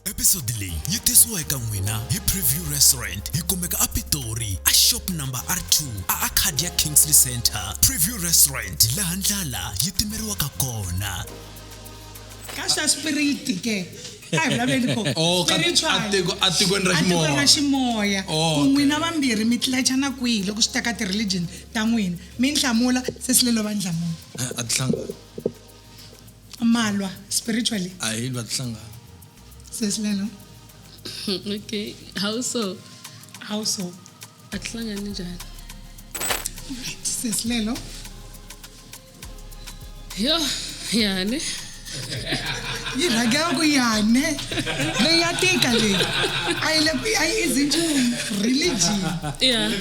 Episode leyi yi tisiwa eka n'wina hi Preview Restaurant yi kumeka a Pitori a shop number R2 a Arcadia Kingsley Center. Preview Restaurant laha ndlala yi timeriwaka kona. Ka swa spirit ke a hi vulavuleni ko Oh, ka- spiritual. a tiko- a tikweni ra A tikweni ra ximoya. ximoya Oh, ku okay. n'wina vambirhi mi tlachana kwihi loko swi ta ka ti-religion ta n'wina mi ni hlamula se silelo va ni hlamula A ti hlangana. Malwa spiritually. A hi lwa ti hlangana. Sesilelo. Okay, how so? How so? A ti hlangani njhani? Right, Sesilelo. Yo, yani. Yi rhangela ku yane leyi ya tika leyi a yi le a yi easy nchumu religion Yeah.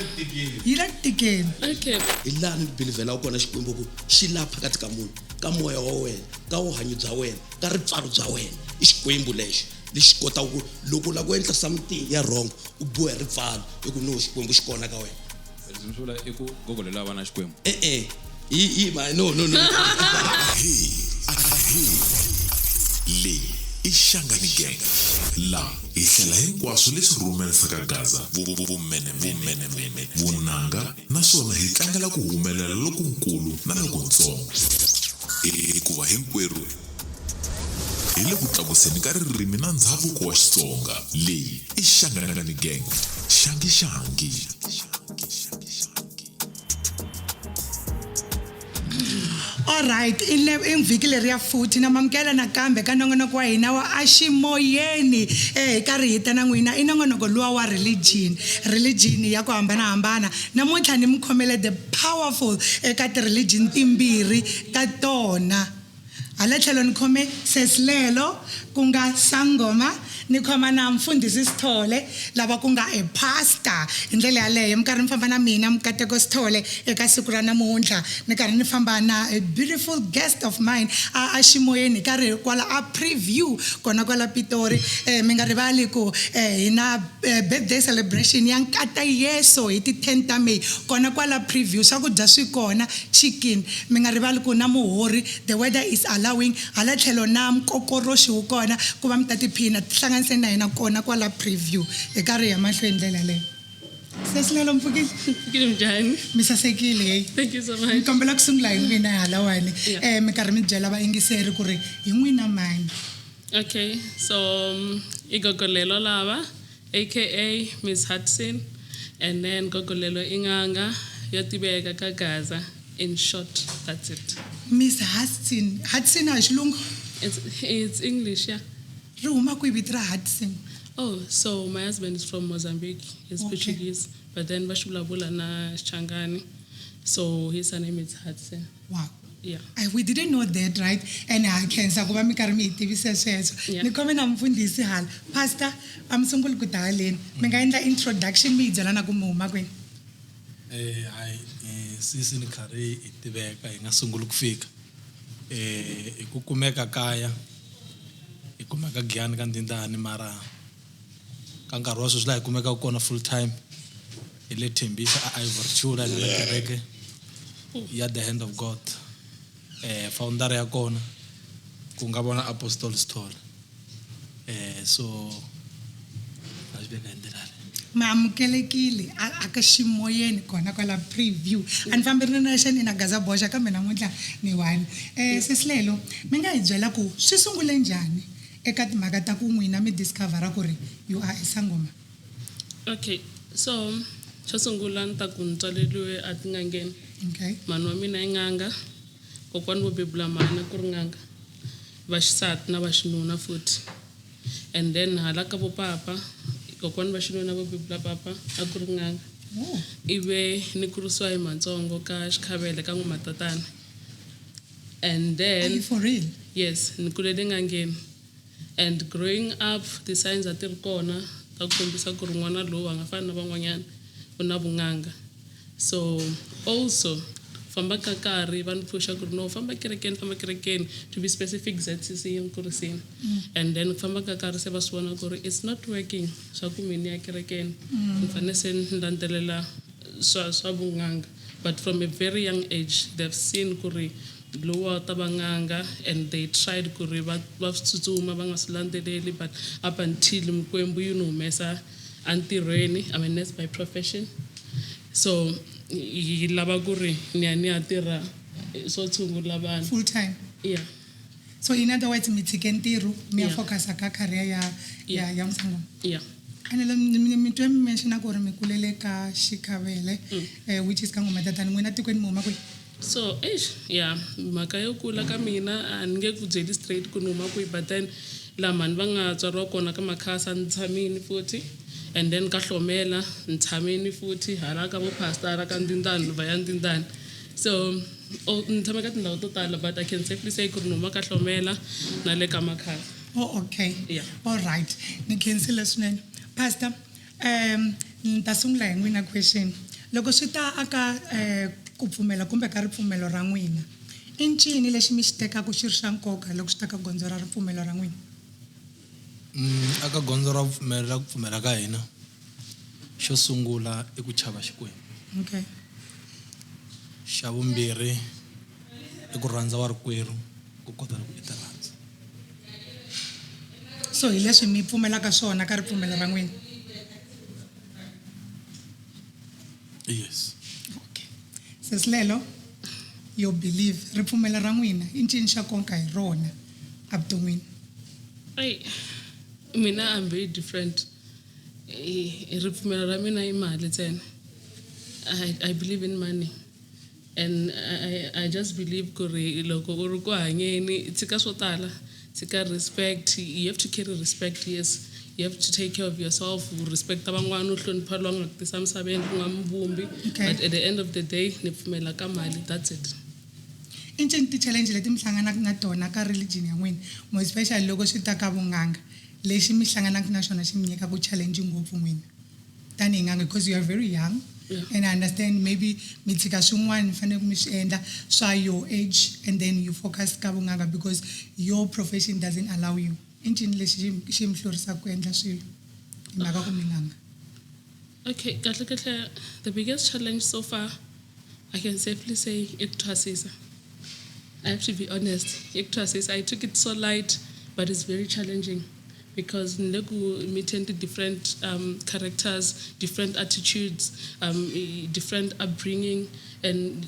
yi le ku tikeni. Okay. Hi laha ni bilivhelaka kona Xikwembu ku xi la phakathi ka munhu, ka moya wa wena, ka vuhanyo bya wena, ka ripfalo bya wena. I Xikwembu lexo lexi kotaka ku loko u lava ku endla something ya wrong u biwa hi ripfalo i ku no Xikwembu xi kona ka wena. Leswi mi swi vula i ku gogo lelo a va na Xikwembu. E-e. Hi hi ma no no no. Hey, hey. Leyi i Shangani Gang. La hi hlela hinkwaswo leswi rhumerisaka Gaza, vumenemene, vunanga naswona hi tlangela ku humelela lokunkulu na lokuntsongo. Hikuva hinkwerhu hi le ku tlakuseni ka ririmi na ndzhavuko wa Xitsonga. Leyi i Shangani Gang. Xangi xangi. Alright, i le i vhiki leriya futhi na mamukela nakambe ka nongonoko wa hina wa aximoyeni hi karhi hi ta na n'wina i nongonoko luwa wa religion religion ya ku hambanahambana namuntlha ni mi khomele the powerful eka ti-religion timbirhi ta tona hala tlhelo ni khome sesilelo ku nga sangoma ni khoma na mfundhisi Sithole lava ku nga a pastor hi ndlela yaleyo mi karhi mi famba na mina Mukateko Sithole eka siku ra namuntlha ni karhi ni famba na a beautiful guest of mine a a ximoyeni hi karhi kwala a preview kona kwala Pitori mi nga rivali ku hi na birthday celebration ya nkata Yeso hi ti 10 ta May kona kwala preview swakudya swi kona chicken mi nga rivali ku na muhori the weather is allowing hala tlhelo na mukokoroxi wu kona ku va mi ta tiphina tihlanganiseni na hina kona kwala preview hi karhi hi ya mahlweni ndlela yaleyo sesilelo mpfukile Pfukile njhani? Mi sasekile hey. Thank you so much. Ni kombela ku sungula hi n'wina halawani mi karhi mi byela vayingiseri ku ri hi n'wina mani. Okay, so i Gogo Lelo lava, aka Miss Hudson, and then Gogo Lelo i n'anga yo tiveka ka Gaza. In short, that's it. Miss Hudson, Hudson a hi xilungu? It's English, yeah. Ri huma kwihi vito ra Hudson? Oh, so my husband is from Mozambique. He's Okay. Portuguese, but then va xi vulavula na Xichangani. So his surname is Hudson. Wow. Yeah. I, we didn't know that, right? And ha khensa ku va mi karhi mi hi tivise sweswo. Yeah. Ni khome na mfundhisi hala. Pastor, a mi sunguli ku ta haleni. Mi nga endla introduction mi hi byela na ku mi huma kwini. Hayi, sisi ni karhi hi tiveka hi nga sunguli ku fika. Hi ku kumeka kaya, hi kumeka Giyani ka Ndindani mara ka nkarhi wa sweswi laha hi kumekaka kona full time hi le Tembisa a Ivory Two laha hi nga na kereke ya The Hand of God. Founder ya kona ku nga vona Apostle Sithole. So a swi veka hi ndlela yaleyo. Mi amukelekile a ka ximoyeni kona kwala preview. A ni fambi ri na xani na Gaza boxa kambe namuntlha ni one. Sesilelo mi nga hi byela ku swi sungule njhani eka timhaka ta ku n'wina mi discovera ku ri you are a sangoma? Okay, so xo sungula ni ta ku ni tswaleriwe a tin'angeni. Okay. Mhani wa mina i n'anga, kokwani vo bebula mhani ku ri n'anga, va xisati na va xinuna futhi. And then hala ka vo papa, kokwani va xinuna vo bebula papa a ku ri n'anga. Oh. Ive ni kurisiwa hi matsongo ka xikhavele ka n'wamatatana. And then Are you for real? Yes, ni kulele n'angeni. And growing up, ti signs a ti ri kona ta ku kombisa ku ri n'wana lowu a nga fani na van'wanyana, u na vun'anga. So also famba ka nkarhi va ni phusha ku ri no famba kerekeni, famba kerekeni, to be specific ZCC yi ni kurisini. And then ku famba ka nkarhi se va swi vona ku ri it's not working swa ku mina ya kerekeni. Ni fanele se ni landzelela swa vun'anga. But from a very young age they've seen ku ri Lowa ta van'anga, and they tried ku ri va swi tsutsuma, va nga swi landzeleli, but up until mikwembu yi ni humesa entirhweni. I'm a nurse by profession, so yi lava ku ri ni ya ni ya tirha swo tshungula vanhu. Full time. Yeah. So in other words, mi tshike ntirho mi ya Yeah. focusa ka career ya Yeah. ya musangoma. Yeah. Ene mi twe mi mentiona ku ri mi kulele ka Xikhavele, which is ka Ngoma Tatani. N'wina tikweni mi huma kwihi? So eish, yeah, mhaka yo kula ka mina a ni nge ku byeli straight ku ni huma kwihi, but then laha mhani va nga tswariwa kona ka Makhasa ni tshamini futhi, and then ka Hlomela ni tshamini futhi, hala ka vo pastor, hala ka Ndindani, va ya Ndindani. So ni tshame ka tindhawu to tala, but I can safely say ku ri ni huma ka Hlomela na le ka Makhasa. Oh, okay. Yeah. All right. Ni khensile swinene. Pastor, ni ta sungula hi n'wina question. Loko swi ta aka ku pfumela kumbe ka ripfumelo ra n'wina, i ncini lexi mi xi tekaka xi ri xa nkoka loko swi ta ka gondzo ra ripfumelo ra n'wina? Aka gondzo ra pfumelo ra ku pfumela ka hina, xo sungula i ku chava Xikwembu. Okay. Xa vumbirhi i ku rhandza warikwerhu ku kota ku i ti rhandza. So hi leswi mi pfumelaka swona ka ripfumelo ra n'wina? Yes. Okay. Sesilelo, your belief, ripfumelo ra n'wina i ncini xa nkoka hi rona evuton'wini? Ey, mina I'm very different. Ripfumelo ra mina i mali ntsena. I believe in money. And I just believe ku ri loko u ri ku hanyeni, tshika swo tala, tshika respect. You have to carry respect, yes. You have to take care of yourself, u respect van'wana, u hlonipha loyi a nga ku tisa misaveni, ku nga muvumbi. Okay. But at the end of the day, ni pfumela ka mali, that's it. I ncini ti-challenge leti mi hlanganaka na tona ka religion ya n'wina, more especially loko swi ta ka vun'anga, lexi mi hlanganaka na xona xi mi nyikaka challenge ngopfu n'wina tanihi n'anga, because you are very young? Yeah. And I understand maybe mi tshika swin'wana mi fanele mi swi endla swa your age, and then you focus ka vun'anga because your profession doesn't allow you. I ncini lexi xi mi hlurisaka ku endla swilo hi mhaka ku mi n'anga? Okay, kahle kahle, the biggest challenge so far, I can safely say, i ku thwasisa. I have to be honest, i ku thwasisa. I took it so light, but it's very challenging because ni le ku meeting the different characters, different attitudes, different upbringing, and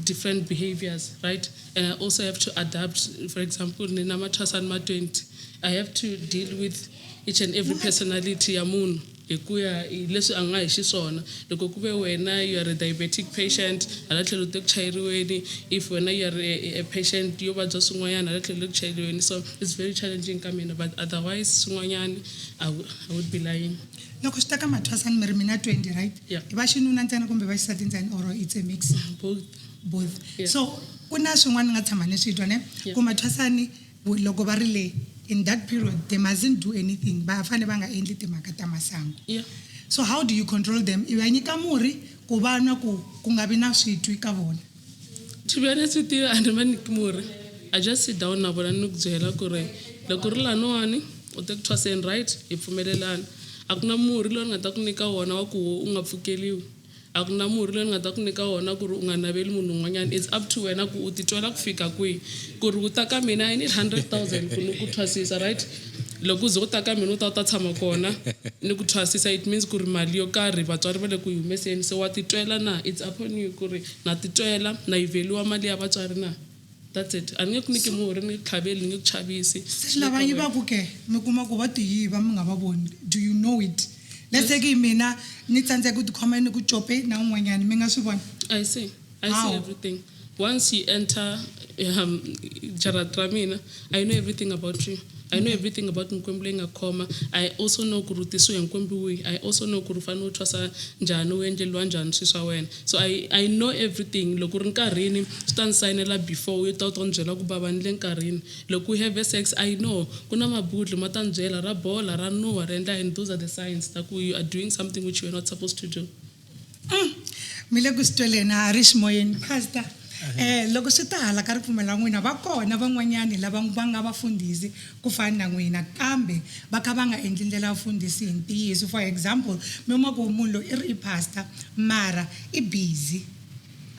different behaviors, right? And I also have to adapt. For example, ni na mathwasana ma 20. I have to deal with each and every personality ya munhu hi ku ya hi leswi a nga hi xiswona. Loko ku ve wena you are a diabetic patient, hala tlhelo te ku chayeriweni. If wena you are a patient yo vabya swin'wanyana, hala tlhelo le ku chayeriweni. So it's very challenging ka mina, but otherwise swin'wanyana I would be lying. Loko swi ta ka mathwasani, mi ri mina 20, right? Yeah. I va xinuna ntsena kumbe va xisati ntsena, or it's a mix? Both. Both. Yeah. So ku na swin'wana ni nga tshama ni swi twa, ne? Yeah. Ku mathwasani loko va ri le in that period, they mustn't do anything, va fanele va nga endli timhaka ta masangu. Yeah. So how do you control them? I va nyika murhi ku va nwa ku nga vi na switwi ka vona? To be honest with you, a ni va nyiki murhi. I just sit down na vona, ni ku byela ku ri loko ri laniwani u te ku thwaseni, right, hi pfumelelana, a ku na murhi lowu ni nga ta ku nyika wona wa ku u nga pfukeliwi, a ku na murhi lowu ni nga ta ku nyika wona ku ri u nga naveli munhu un'wanyana. It's up to wena ku u titwela ku fika kwihi ku ri u ta ka mina. I need 100 000 ku ni ku thwasisa, right? Loko u ze u ta ka mina, u ta u ta tshama kona ni ku thwasisa, it means ku ri mali yo karhi vatswari va le ku yi humeseni. Se wa titwela na? It's upon you ku ri na titwela na yi veliwa mali ya vatswari na? That's it. A ni nge ku nyiki murhi, ni nge ku tlhaveli, ni nge ku chavisi. Se lava yivaku ke, mi kuma ku va ti yiva mi nga va voni, do you know it? Let's say ki mina ni tsandzeka ku tikhoma, ni ku cope na un'wanyana, mi nga swi vona? I see. I see How? everything. Once you enter jarata ra mina, I know everything about you. I know everything about mikwembu leyi nga khoma. I also know ku ri u tisiwe hi nkwembu wihi. I also know ku ri u fanele u thwasa njhani, u endleriwa njhani swilo swa wena. So I know everything. Loko u ri nkarhini, swi ta ni sayinela before u ta ni byela ku bava ni le nkarhini. Loko u have sex, I know ku na mabudlu ma ta ni byela ra bola, ra nuha, ra endla yini. Those are the signs ta ku you are doing something which you are not supposed to do. Mi le ku swi tweleni, a ri ximoyeni. Pastor, loko swi ta hala ka ripfumelo ra n'wina, va kona van'wanyani lava va nga vafundhisi ku fana na n'wina, kambe va kha va nga endli ndlela ya vufundhisi hi ntiyiso. For example, mi kuma ku munhu loyi i ri i pastor, mara i busy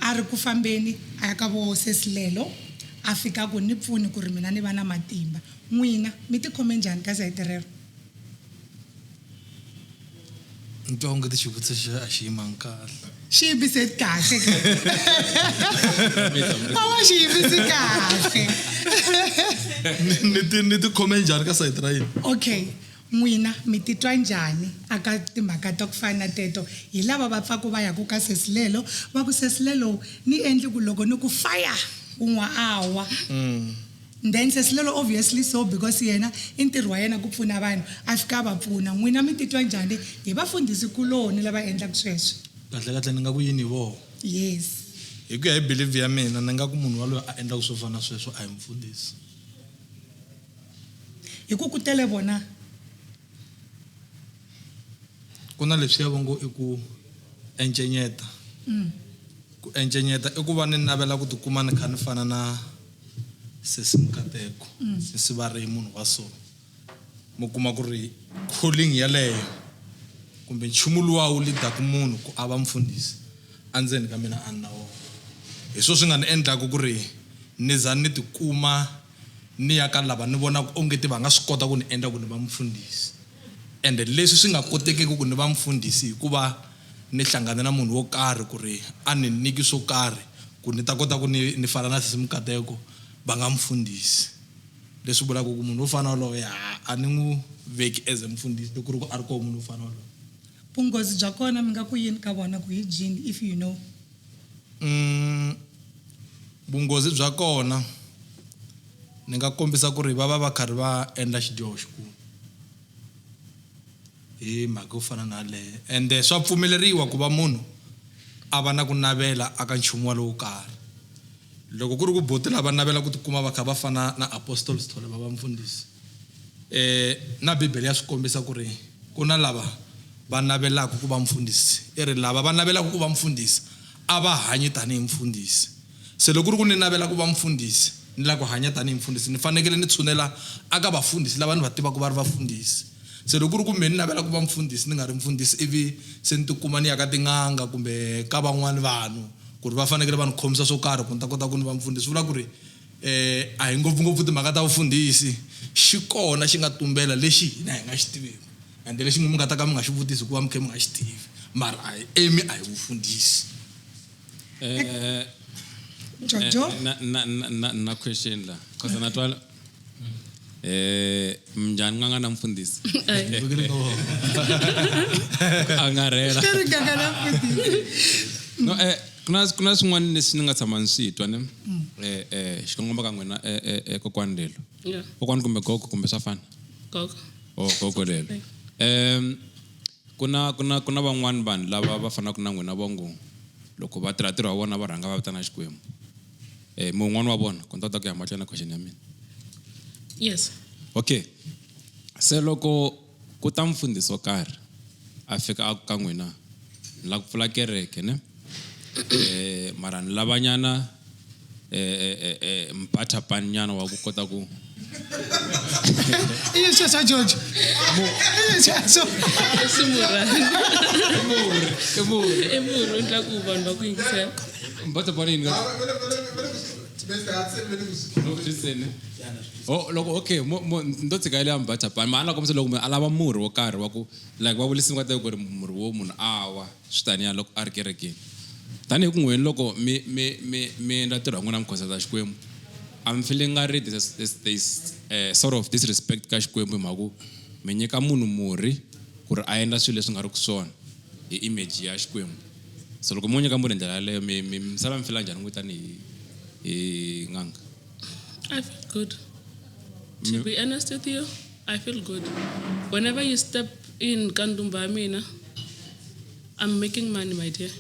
a ri ku fambeni a ya ka vo sesilelo, A fika ku ni pfuni ku ri mina ni va na matimba. N'wina mi tikhome njhani ka sayiti rero? Ni twa onge ti xivutiso xi a xi yimanga kahle. Xi yimbise kahle. A va xi yimbisi kahle. Ni ti khome njhani ka sayiti ra yini? Okay. N'wina mi titwa njhani aka timhaka ta ku fana na teto? Hi lava va pfaku va yaku ka sesilelo, va ku sesilelo ni endli ku loko ni ku fire un'wa a wa. Then sesilelo obviously so because yena i ntirho wa yena ku pfuna vanhu, a fika a va pfuna. N'wina mi titwa njhani hi vafundhisi kuloni lava endlaka sweswo? Kahle kahle ni nga ku yini hi vona? Yes. Hi ku ya hi belief ya mina ni nga ku munhu waloye a endlaka swo fana na sweswo a hi mufundhisi. Hi ku ku tele vona. Ku na leswiya va ngo i ku encenyeta. Ku encenyeta i ku va ni navela ku tikuma ni kha ni fana na sesi Mukateko. Sesi va ri munhu wa so. Mi kuma ku ri calling yaleyo kumbe nchumu luwa wu leadaka munhu ku a va mufundhisi endzeni ka mina a ni na wona. Hi swo swi nga ni endlaka ku ri ni za ni tikuma ni ya ka lava ni vonaka onge ti va nga swi kota ku ni endla ku ni va mufundhisi. Ende leswi swi nga kotekiki ku ni va mufundhisi hikuva ni hlangane na munhu wo karhi ku ri a ni nyiki swo karhi ku ni ta kota ku ni fana na sesi Mukateko va nga mufundhisi. Leswi vulaka ku munhu wo fana waloye a ni n'wi veki as a mufundhisi loko ku ri ku a ri koho munhu wo fana waloye. Vunghozi bya kona mi nga ku yini ka vona ku hi byini if you know? Vunghozi bya kona ni nga kombisa ku ri va va va karhi va endla xidyoho xikulu hi mhaka yo fana na yaleyo. Ende swa pfumeleriwa ku va munhu a va na ku navela aka nchumu walowo karhi. Loko ku ri ku boti lava navela ku tikuma va kha va fana na Apostle Sithole va va mufundhisi, na Bibele ya swi kombisa ku ri ku na lava va navelaka ku va mufundhisi. I ri lava va navelaka ku va mufundhisi a va hanyi tanihi mufundhisi. Se loko ku ri ku ni navela ku va mufundhisi, ni lava ku hanya tanihi mufundhisi, ni fanekele ni tshunela aka vafundhisi lava ni va tivaka va ri vafundhisi. Se loko ku ri ku me ni navela ku va mufundhisi ni nga ri mufundhisi ivi se ni tikuma ni ya ka tin'anga kumbe ka van'wani vanhu ku ri va fanekele va ni khomisa swo karhi ku ni ta kota ku ni va mufundhisi, swi vula ku ri a hi ngopfungopfu timhaka ta vufundhisi, xi kona xi nga tumbela lexi hina hi nga xi tiveki ende lexi mi nga ta ka mi nga xi vutisi hikuva mi kha mi nga xi tivi, mara a hi emi a hi vufundhisi. Jojo? Na question la. Cause na twala Minjhani nga nga na mfundhisi? A nga rhela. Xi nga nga na mfundhisi. No, ku na swin'wana leswi ni nga tshama ni swi twa ne? Xikongomelo ka n'wina kokwani lelo. Yeah. Kokwani kumbe gogo kumbe swa fana? Gogo. Oh, gogo lelo. Ku na van'wani vanhu lava va fanaka na n'wina va ngo loko va tirha ntirho wa vona va rhanga va vitana Xikwembu. Mun'wani wa vona, ku ni ta kota ku ya mahlweni na question ya mina. Yes. Okay. Se loko ku ta mfundhisi wo karhi a fika a ku ka n'wina ni lava ku pfula kereke ne? Mara ni lavanyana mphathapani nyana wa ku kota ku I yini sweswo George? I yini sweswo? I ximurhana. I murhi. I murhi u endla ku vanhu va ku yingisela. Mphathapani yini ka? Oh, loko okay, mo ndo tshika ile mphathapani, mara a kombisa loko munhu a lava murhi wo karhi wa ku like va vulisa nga ku ri murhi wo munhu a wa swi taniya loko a ri kerekeni. Tanihi ku n'wini loko mi endla ntirho wa n'wina mi consult Xikwembu, a mi feeling nga ri this sort of disrespect ka Xikwembu hi mhaka ku mi nyika munhu murhi ku ri a endla swilo leswi nga ri ku swona hi image ya Xikwembu. So loko mo nyika munhu hi ndlela yaleyo mi sala mi feel njhani n'wi tanihi hi n'anga? I feel good. To be honest with you, I feel good. Whenever you step in ka ndumba ya mina, I'm making money, my dear.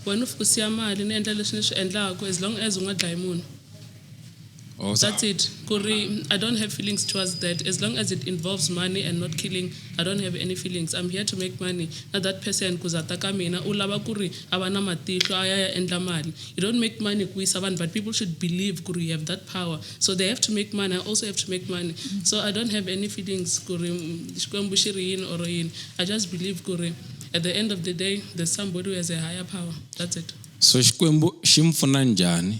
Wena u fika u siya mali ni endla leswi ni swi endlaka as long as u nga dlayi munhu. Oh, so That's it. Kuri, I don't have feelings towards that. As long as it involves money and not killing, I don't have any feelings. I'm here to make money. Now that person kuza ta ka mina, u lava kuri a va na matihlo, a ya ya endla mali. You don't make money ku yisa vanhu, but people should believe kuri you have that power. So they have to make money. I also have to make money. So I don't have any feelings kuri Xikwembu xi ri yini or yini. I just believe kuri at the end of the day, there's somebody who has a higher power. That's it. So Xikwembu xi mi pfuna njhani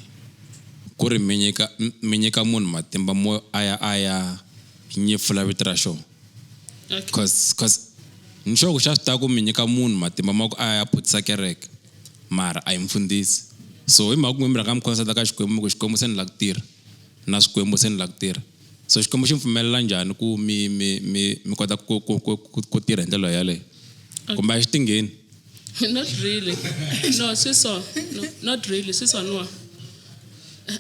Ku ri mi nyika mi nyika munhu matimba mo a ya a ya nyefula vito ra xona. Okay. Cause ni sure ku xa swi tiva ku mi nyika munhu matimba ma ku a ya phutisa kereke mara a hi mfundhisi. So hi mhaka ku n'wi mi rhanga mi consult ka Xikwembu mi ku Xikwembu se ni lava ku tirha na swikwembu se ni lava ku tirha. So Xikwembu xi mi pfumelela njhani ku mi mi mi mi kota ku ku ku ku ku tirha hi ndlela yaleyo? Kumbe a xi tingheni? Not really. No, siso. No, not really. Siso no.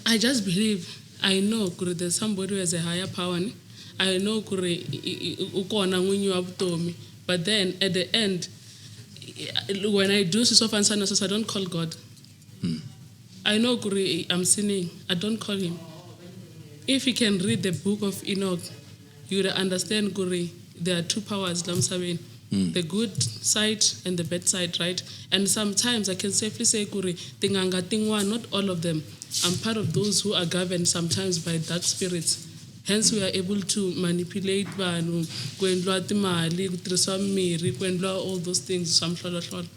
I just believe. I know kuri there's somebody who has a higher power. Ne? I know kuri u kona n'winyi wa vutomi. But then at the end, when I do siso fanisana siso, I don't call God. I know kuri I'm sinning. I don't call him. If you can read the book of Enoch, you would understand kuri there are two powers la misaveni. The good side and the bad side, right? And sometimes I can safely say kuri tin'anga tin'wana, not all of them. I'm part of those who are governed sometimes by dark spirits. Hence we are able to manipulate vanhu, ku endliwa timali, ku tirhisiwa mirhi, ku endliwa all those things swa mihloloholo.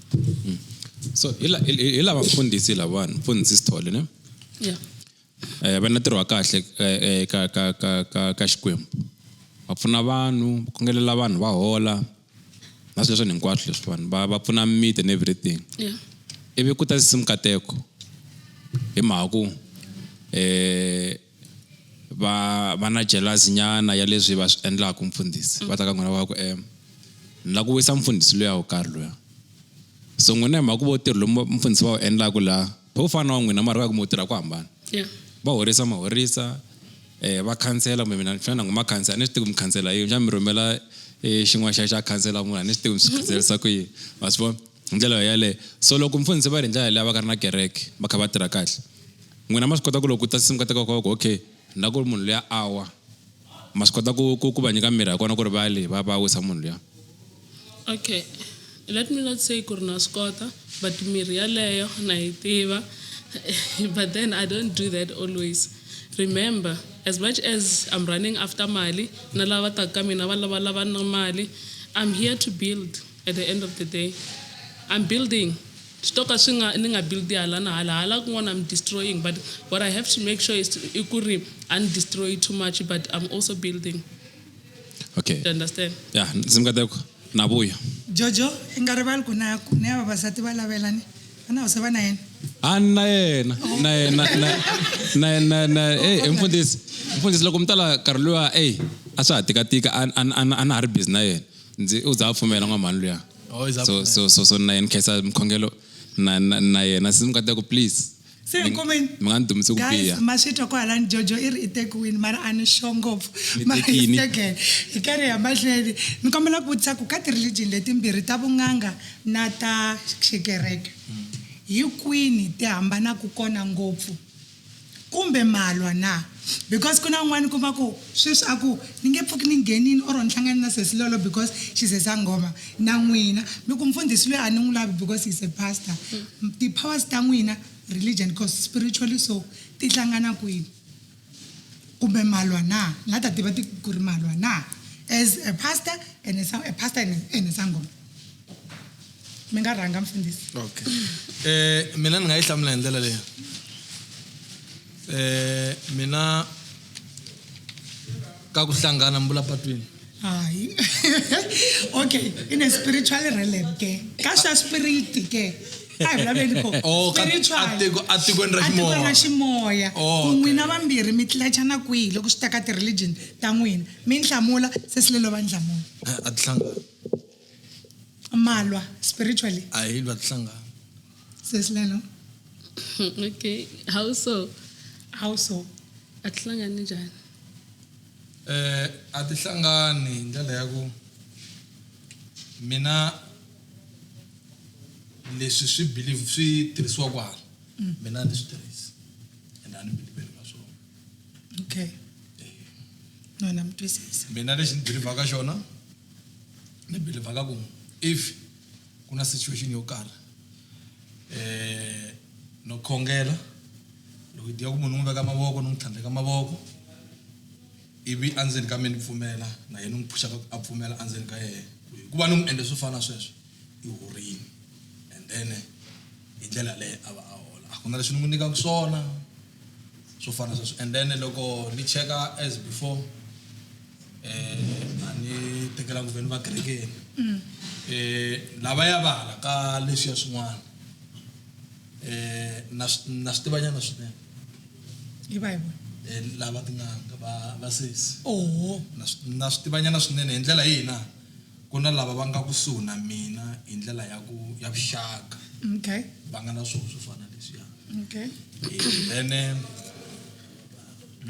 So hi la hi lava mfundhisi lavawani, mfundhisi Sithole ne? Yeah. Va na ntirho wa kahle ka ka ka ka ka Xikwembu. Va pfuna vanhu, va khongelela vanhu va hola na swilo leswi hinkwaswo leswi vanhu va va pfuna miti and everything. Yeah. Ivi ku ta Mkateko hi mhaka ku va va na jealousy nyana ya leswi va swi endlaka mfundhisi. Va ta ka n'wina va ku ni lava ku wisa mfundhisi luya wo karhi luya. So n'wina hi mhaka ku vo ntirho lowu mfundhisi va wu endlaka laha wo fana na wa n'wina mara va ku mo tirha ku hambana. Yeah. Va horisa ma horisa va khansela kumbe mina xana ma khansela a ni swi tivi ku mi khansela yini xana mi rhumela xin'wana xa xa khansela munhu a ni swi tivi mi swi khanselisa ku yini ma swi vona hi ndlela yaleyo. So loko mfundhisi va ri hi ndlela yaleyo va ka ri na kereke va kha va tirha kahle n'wina ma swi kota ku loko ku ta Mkateko ku okay ni lava ku ri munhu luya a wa ma swi kota ku ku ku va nyika mirhi ya kona ku ri va le va va wisa munhu luya. Okay. Let me not say ku ri na swi kota, but mirhi yaleyo na yi tiva. But then I don't do that always. Remember, as much as I'm running after mali, na lava taka ka mina va lava lava na mali, I'm here to build at the end of the day. I'm building. Swi to ka swi nga ni nga build hala na hala hala kun'wana I'm destroying, but what I have to make sure is i ku ri a ni destroy too much, but I'm also building. Okay. You understand? Yeah, Mkateko na vuya. Jojo, i nga rivali ku na ku na vavasati va lavelani. A na se va na yena. A na yena, na yena na na na na eh mfundhisi, mfundhisi loko mi tala nkarhi luya a swa ha tikatika a a na ha ri busy na yena. Ndzi u za a pfumela n'wamhani luya. Oh, i za a So pfumela. so so so na yena khensa mkhongelo na na na yena sisi Mkateko please. Se hi kumeni. Mi nga ni dumisi ku Guys, biha. ma swi twa kwahalani Jojo i ri i tekiwini mara a ni sure ngopfu. Ni Mara i tekini. tekeni. Hi karhi hi ya mahlweni. Ni kombela ku vutisa ku ka ti-religion letimbirhi ta vun'anga na ta xikereke hi kwini ti hambanaka kona ngopfu kumbe malwa na? Because ku na un'wana kuma ku sweswi a ku ni nge pfuki ni nghenini or ni hlangane na sesi Lolo because she's a sangoma na n'wina mi ku mfundhisi loyi a ni n'wi lavi because he's a pastor. Ti-powers ta n'wina religion because spiritually so ti hlangana kwini kumbe malwa na? Ni la ta tiva ti ku ri malwa na as a pastor and a pastor and a sangoma. Mi nga rhanga mfundhisi. Okay. Mina ni nga yi hlamula hi ndlela leyi. Mina ka ku hlangana mi vula patwini. Hayi. Okay, in a spiritual realm ke. Ka swa spirit ke. A hi vulavuleni ko. Oh, ka Spiritual. a tikweni ra A tikweni ra ximoya. ximoya. Oh, Ku okay. n'wina vambirhi mi tlachana kwihi loko swi ta ka ti-religion ta n'wina? Mi ni hlamula, se Silelo va ni hlamula. A ti hlangana. Malwa spiritually. A hi lwa ti hlangana. Sesilelo. Okay, how so? How so? A ti hlangani njhani? A ti hlangani hi ndlela ya ku mina leswi swi believe swi tirhisiwa kwala. Mina a ni swi tirhisi. And a ni believe ka swona. Okay. No, na mi twisisa. Mina lexi ni believe ka xona, ni believe ka ku if ku na situation yo karhi, no khongela, loko yi diya ku munhu n'wi veka mavoko, ni n'wi tlhandleka mavoko, ivi endzeni ka mina ni pfumela, na yena ni n'wi phuxaka a pfumela endzeni ka yena. Hikuva ni n'wi endle swo fana na sweswo, i horile. And then hi ndlela leyi a va a hola. A ku na leswi ni n'wi nyikaka swona. Swo fana sweswo. And then loko ni cheka as before a ni tekelanga ku ve ni va kerekeni. Lava ya va hala ka leswiya swin'wana na swi tivanyana swinene. Hi va hi vona. Lava tin'anga va sesi. Oho. Na swi tivanyana swinene hi ndlela yihi na? Ku na lava va nga kusuhi na mina hi ndlela ya ku ya vuxaka. Okay. Va nga na swona swo fana leswiya. Okay. Then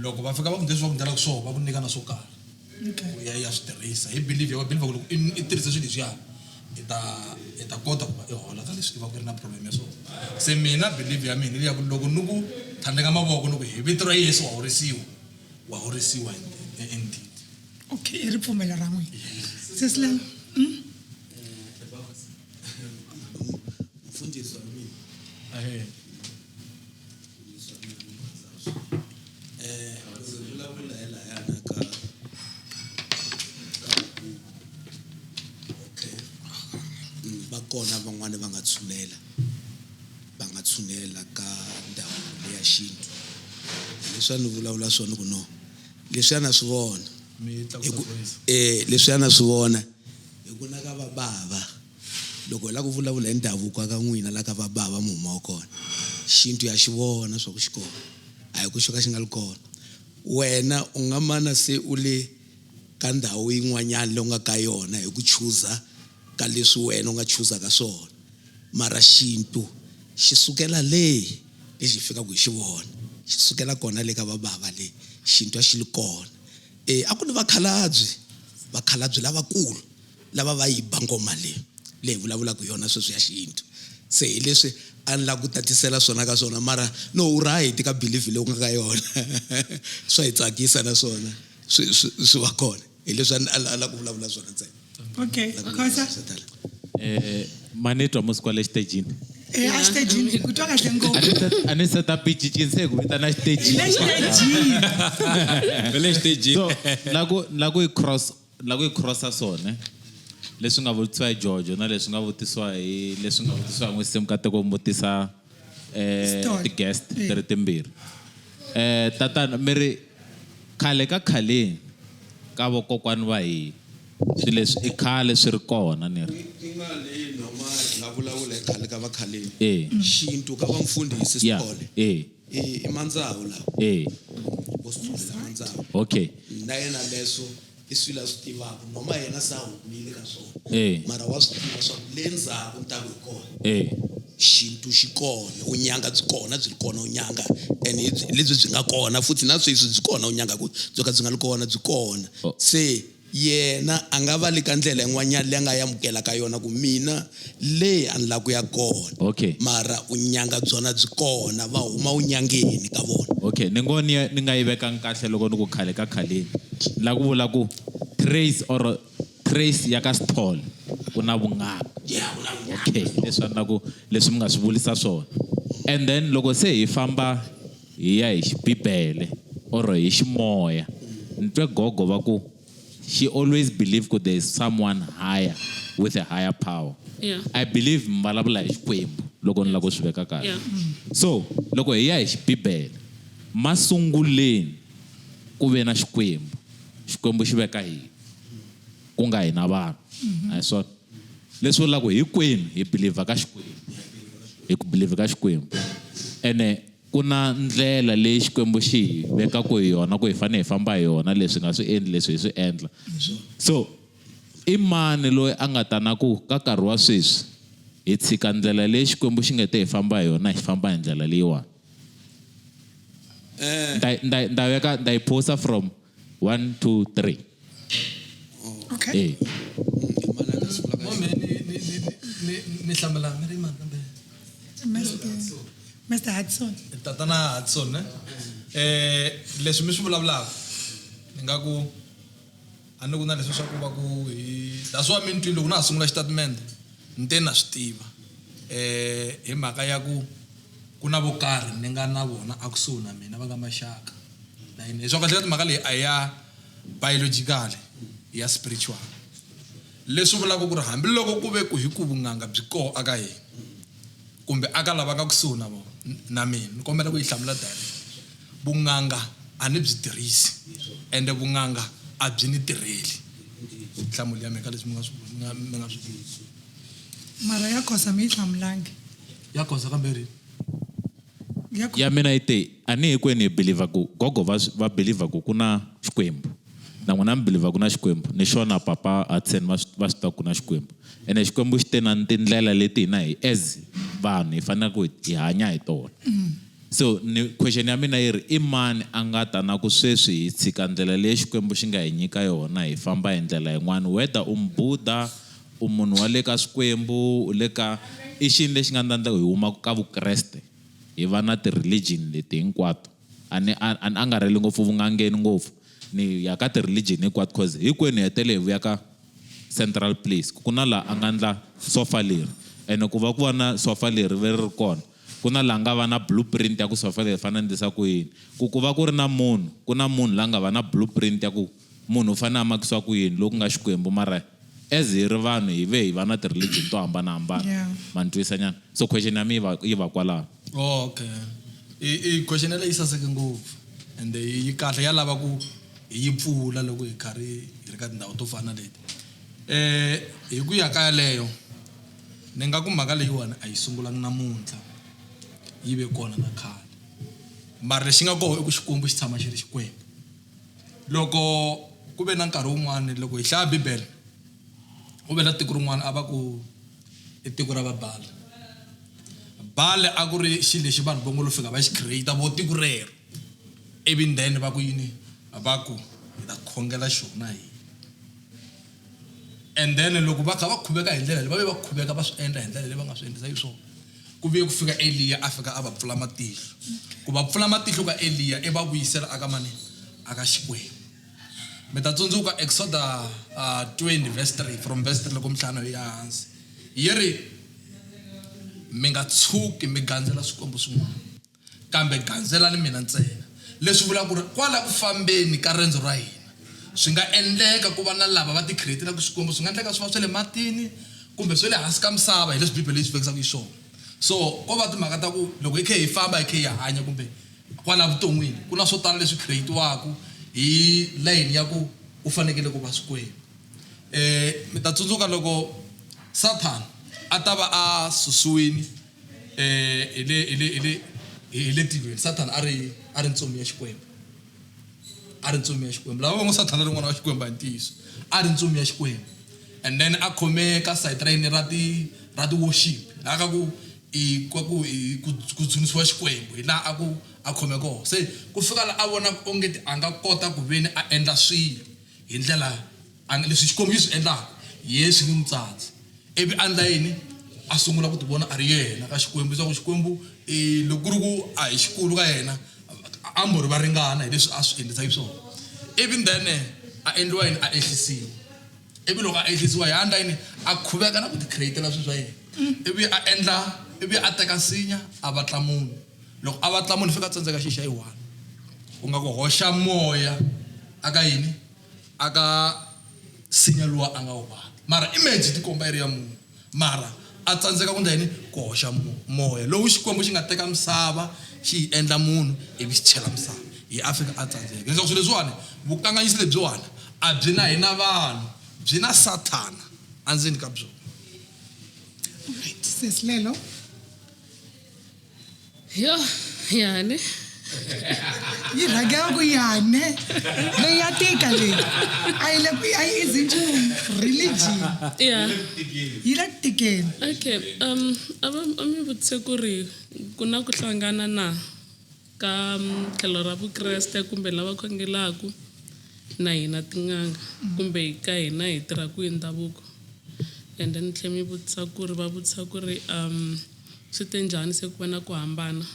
loko va fika va ku leswi va ku endlelaka swona va ku nyika na swo karhi. Okay. Ya swi tirhisa hi believe ya va believe ku loko i tirhisa swilo leswiya i ta kota ku va i hola ka leswi i va ku ri na problem ya swona. Se mina believe ya mina ya ku loko ni ku thandeka mavoko ni ku hi vito ra Yesu wa horisiwa indeed. Okay, i ripfumelo ra n'wina. Sesi Lelo. Mfundisi wa mina. Ahee. Vulavula hi lahayana ka okay. Va kona van'wani va nga tshunela ka ndhavuko leya xintu. Leswi a ni vulavula swona ku no leswi a na swi vona. Mi tlakusa voice. Leswi a na swi vona hi ku na ka vabava loko hi lava ku vulavula hi ndhavuko ka n'wina la ka vabava mi humaka kona xintu ya xi vona swa ku xi kona a hi ku xo ka xi nga ri kona. Wena u nga mana se u le ka ndhawu yin'wanyana leyi u nga ka yona hi ku chuza ka leswi wena u nga chuza ka swona, mara xintu xi sukela le lexi hi fikaka hi xi vona, xi sukela kona le ka vabava le xintu a xi li kona. A ku ni vakhalabye lavakulu lava va yi ba ngoma leyi leyi vulavulaka yona sweswi ya xintu. Se hi leswi a ni lava ku tatisela swona ka swona, mara no u right ka belief leyi u nga ka yona. Swa hi tsakisa na swona swi va kona hi leswi a lava ku vulavula swona ntsena. Okay, Khosa. Manitwa musi kwale xitejini. A xitejini ku twa kahle ngopfu. A ni set up xitejini se ku vitana xitejini. Le xitejini. Le xitejini. So la ku cross la ku crossa swona leswi nga vutisiwa hi Jojo na leswi nga vutisiwa hi leswi nga vutisiwa hi N'wisi Mukateko vutisa ti-guest ti ri timbirhi. Tatana mi ri khale ka khaleni ka vokokwani va hina swilo leswi i khale swi ri kona ni ri. I nga le noma hi nga vulavula hi khale ka vakhaleni. Xintu ka vamfundhisi Sithole. I mandzawu lawa. Vo Sithole la mandzawu. Okay. Na yena leswo i swilo a swi tivaka noma yena se a humile ka swona. Mara wa swi tiva swa ku le ndzhaku ni ta ku hi kona. Xintu xi kona, unyanga byi kona, byi ri kona unyanga. And lebyi byi nga kona futhi na sweswi byi kona unyanga ku byo ka byi nga ri kona byi kona. Se yena a nga va le ka ndlela yin'wanyana leyi a nga amukela ka yona ku mina le a ni lava ku ya kona. Okay. Mara unyanga byona byi kona, va huma unyangeni ka vona. Okay, ni ngo ni nga yi vekanga kahle loko ni ku khale ka khaleni. Ni lava ku vula ku trace or trace ya ka Sithole ku na vun'anga. Okay, leswi a ni lava ku leswi mi nga swi vulisa swona. And then loko se hi famba hi ya hi xibibele or hi ximoya, ni twe gogo va ku she always believed that there is someone higher with a higher power. Yeah. I believe mbalavula hi Xikwembu loko ni lava ku swi veka kahle. Yeah. So loko hi ya hi xibibele masunguleni ku ve na Xikwembu. Xikwembu xi veka hina ku nga hina vanhu. A hi swona? Leswi vulaka hinkwenu hi believe ka Xikwembu. Hi ku believe ka Xikwembu. Ene ku na ndlela leyi Xikwembu xi hi vekaka hi yona ku hi fanele hi famba hi yona, leswi nga swi endli leswi hi swi endla. So i mani loyi a nga ta na ku ka nkarhi wa sweswi hi tshika ndlela leyi Xikwembu xi nga te hi famba hi yona hi famba hi ndlela leyiwani. Nda veka nda yi posa from 1 2 3. Okay. Ni hlamula mi ri mani kambe? Mr. Hudson. Tatana Hudson, ne? Leswi mi swi vulavulaka ni nga ku a ni ku na leswi swa ku va ku hi that's why mi ni twile loko na ha sungula xitatimende ni te na swi tiva. Hi mhaka ya ku ku na vo karhi ni nga na vona a kusuhi na mina va nga maxaka. Na yini leswaku kahle mhaka leyi a ya biological ya spiritual. Leswi vulaka ku ri hambiloko ku ve ku hi ku vun'anga byi koho aka hina kumbe aka lava nga kusuhi na vona na mina ni kombela ku yi hlamula direct. Vun'anga a ni byi tirhisi ende vun'anga a byi ni tirheli. Nhlamulo ya mina ka leswi mi nga swi mi nga swi vula. Mara ya Khosa mi yi hlamulangi. Ya Khosa kambe ri. Ya Ya mina yi te a ni hinkwenu hi believer ku gogo va va believer ku ku na Xikwembu. Na n'wina mi believer ku na Xikwembu. Ni xona papa Hudson va swi va swi tiva ku na Xikwembu. Ene Xikwembu xi te na tindlela leti hina hi as vanhu hi faneleke ku hi hanya hi tona. So ni question ya mina yi ri i mani a nga ta na ku sweswi hi tshika ndlela leyi Xikwembu xi nga hi nyika yona hi famba hi ndlela yin'wana whether u mubudha u munhu wa le ka swikwembu u le ka i xini lexi nga ta endla ku hi huma ka vukreste hi va na ti-religion leti hinkwato a ni a a ni angarheli ngopfu vungangeni ngopfu ni ya ka ti-religion hinkwato cause hinkwenu hi hetele hi vuya ka central place ku na laha a nga ndla sofa leri ene ku va ku va na sofa leri ve ri ri kona ku na laha nga va na blueprint ya ku sofa leri fanele ndlisa ku yini ku ku va ku ri na munhu ku na munhu la nga va na blueprint ya ku munhu u fanele a makisiwa ku yini loku nga Xikwembu mara as hi ri vanhu hi ve hi va na ti-religion to hambanahambana. Ma ni twisisa nyana so question ya mi yi va yi va kwalano. Okay i i question yaleyo yi saseke ngopfu ende yi kahle ya lava ku hi yi pfula loko hi karhi hi ri ka tindhawu to fana na leti hi ku ya ka yaleyo ni nga ku mhaka leyiwani a yi sungulanga namuntlha yi ve kona na khale mara lexi nga kona i ku Xikwembu xi tshama xi ri Xikwembu. Loko ku ve na nkarhi wun'wana loko hi hlaya Bibele ku ve na tiko rin'wana a va ku i tiko ra va Baal. Baal a ku ri xilo lexi vanhu va ngo lo fika va xi create vo tiko rero ivi then va ku yini va ku hi ta khongela xona hina. And then loko va kha va khuveka hi ndlela leyi va ve va khuveka va swi endla hi ndlela leyi va nga swi endlisa xiswona. Ku vuye ku fika Eliya a fika a va pfula matihlo. Ku va pfula matihlo ka Eliya i va vuyisela aka mani? Aka Xikwembu. Mi ta tsundzuka Exoda 20 verse 3 from verse 3 loko mi hlaya yi ya hansi yi ri mi nga tshuki mi gandzela swikwembu swin'wana kambe gandzelani mina ntsena. Leswi vulaka ku ri kwala ku fambeni ka rendzo ra hina, swi nga endleka ku va na lava va ti-create-elaka swikwembu, swi nga endleka swi va swa le matini kumbe swa le hansi ka misava, hi leswi Bibele yi swi vekisaka xiswona. So ko va timhaka ta ku loko hi kha hi famba hi kha hi hanya kumbe kwala vuton'wini ku na swo tala leswi create-iwaka hi layeni ya ku u fanekele ku va swikwembu. Mi ta tsundzuka loko Sathana a ta va a susiwile eh hi le hi le hi le hi le tilweni sathana a ri a ri ntsumi ya xikwembu a ri ntsumi ya xikwembu lava va ngo sathana ri n'wana wa xikwembu a hi ntiyiso a ri ntsumi ya xikwembu and then a khome ka side ra yini ra ti ra ti worship laha ka ku i ka ku i ku ku dzunisiwa xikwembu hi laha a ku a khome kona se ku fika la a vona ongeti a nga kota ku veni a endla swilo hi ndlela A nga, leswi Xikwembu xi swi endlaka, Yesu ni mutsandzi. Ivi a endla yini? A sungula ku tivona a ri yena ka Xikwembu, leswaku Xikwembu i, loko ku ri ku a hi xikulu ka yena, a mbo ri va ringana hi leswi a swi endlisa xiswona. Ivi then a endliwa yini? A ehlisiwa. Ivi loko a ehlisiwa, hi a endla yini? A khuveka na ku ti create-ela swilo swa yena. Ivi a endla, ivi a teka nsinya a vatla munhu. Loko a vatla munhu, fika a tsandzeka xi xa yi one, ku nga ku hoxa moya aka yini? Aka nsinya luwa a nga wu vatla mara image yi tikomba yi ri ya munhu mara a tsandzeka ku endla yini ku hoxa moya lowu Xikwembu xi nga teka misava xi yi endla munhu ivi xi chela misava hi a fika a tsandzeka leswaku swilo leswiwani vukanganyisi lebyiwani a byi na hina vanhu byi na sathana endzeni ka byona. Right, sesi Lelo. Yo, yani. Yi rhangela ku yane. Leyi ya tika leyi. A yi le ku a yi easy nchumu. Religion. Yeah. Yi le ku tikeni. Okay, a va a mi vutise ku ri ku na ku hlangana na ka tlhelo ra Vukreste kumbe lava khongelaku na hina tin'anga kumbe ka hina hi tirhaka hi ndhavuko and then tlhe mi vutisa ku ri va vutisa ku ri Swi te njhani se ku va na ku hambana?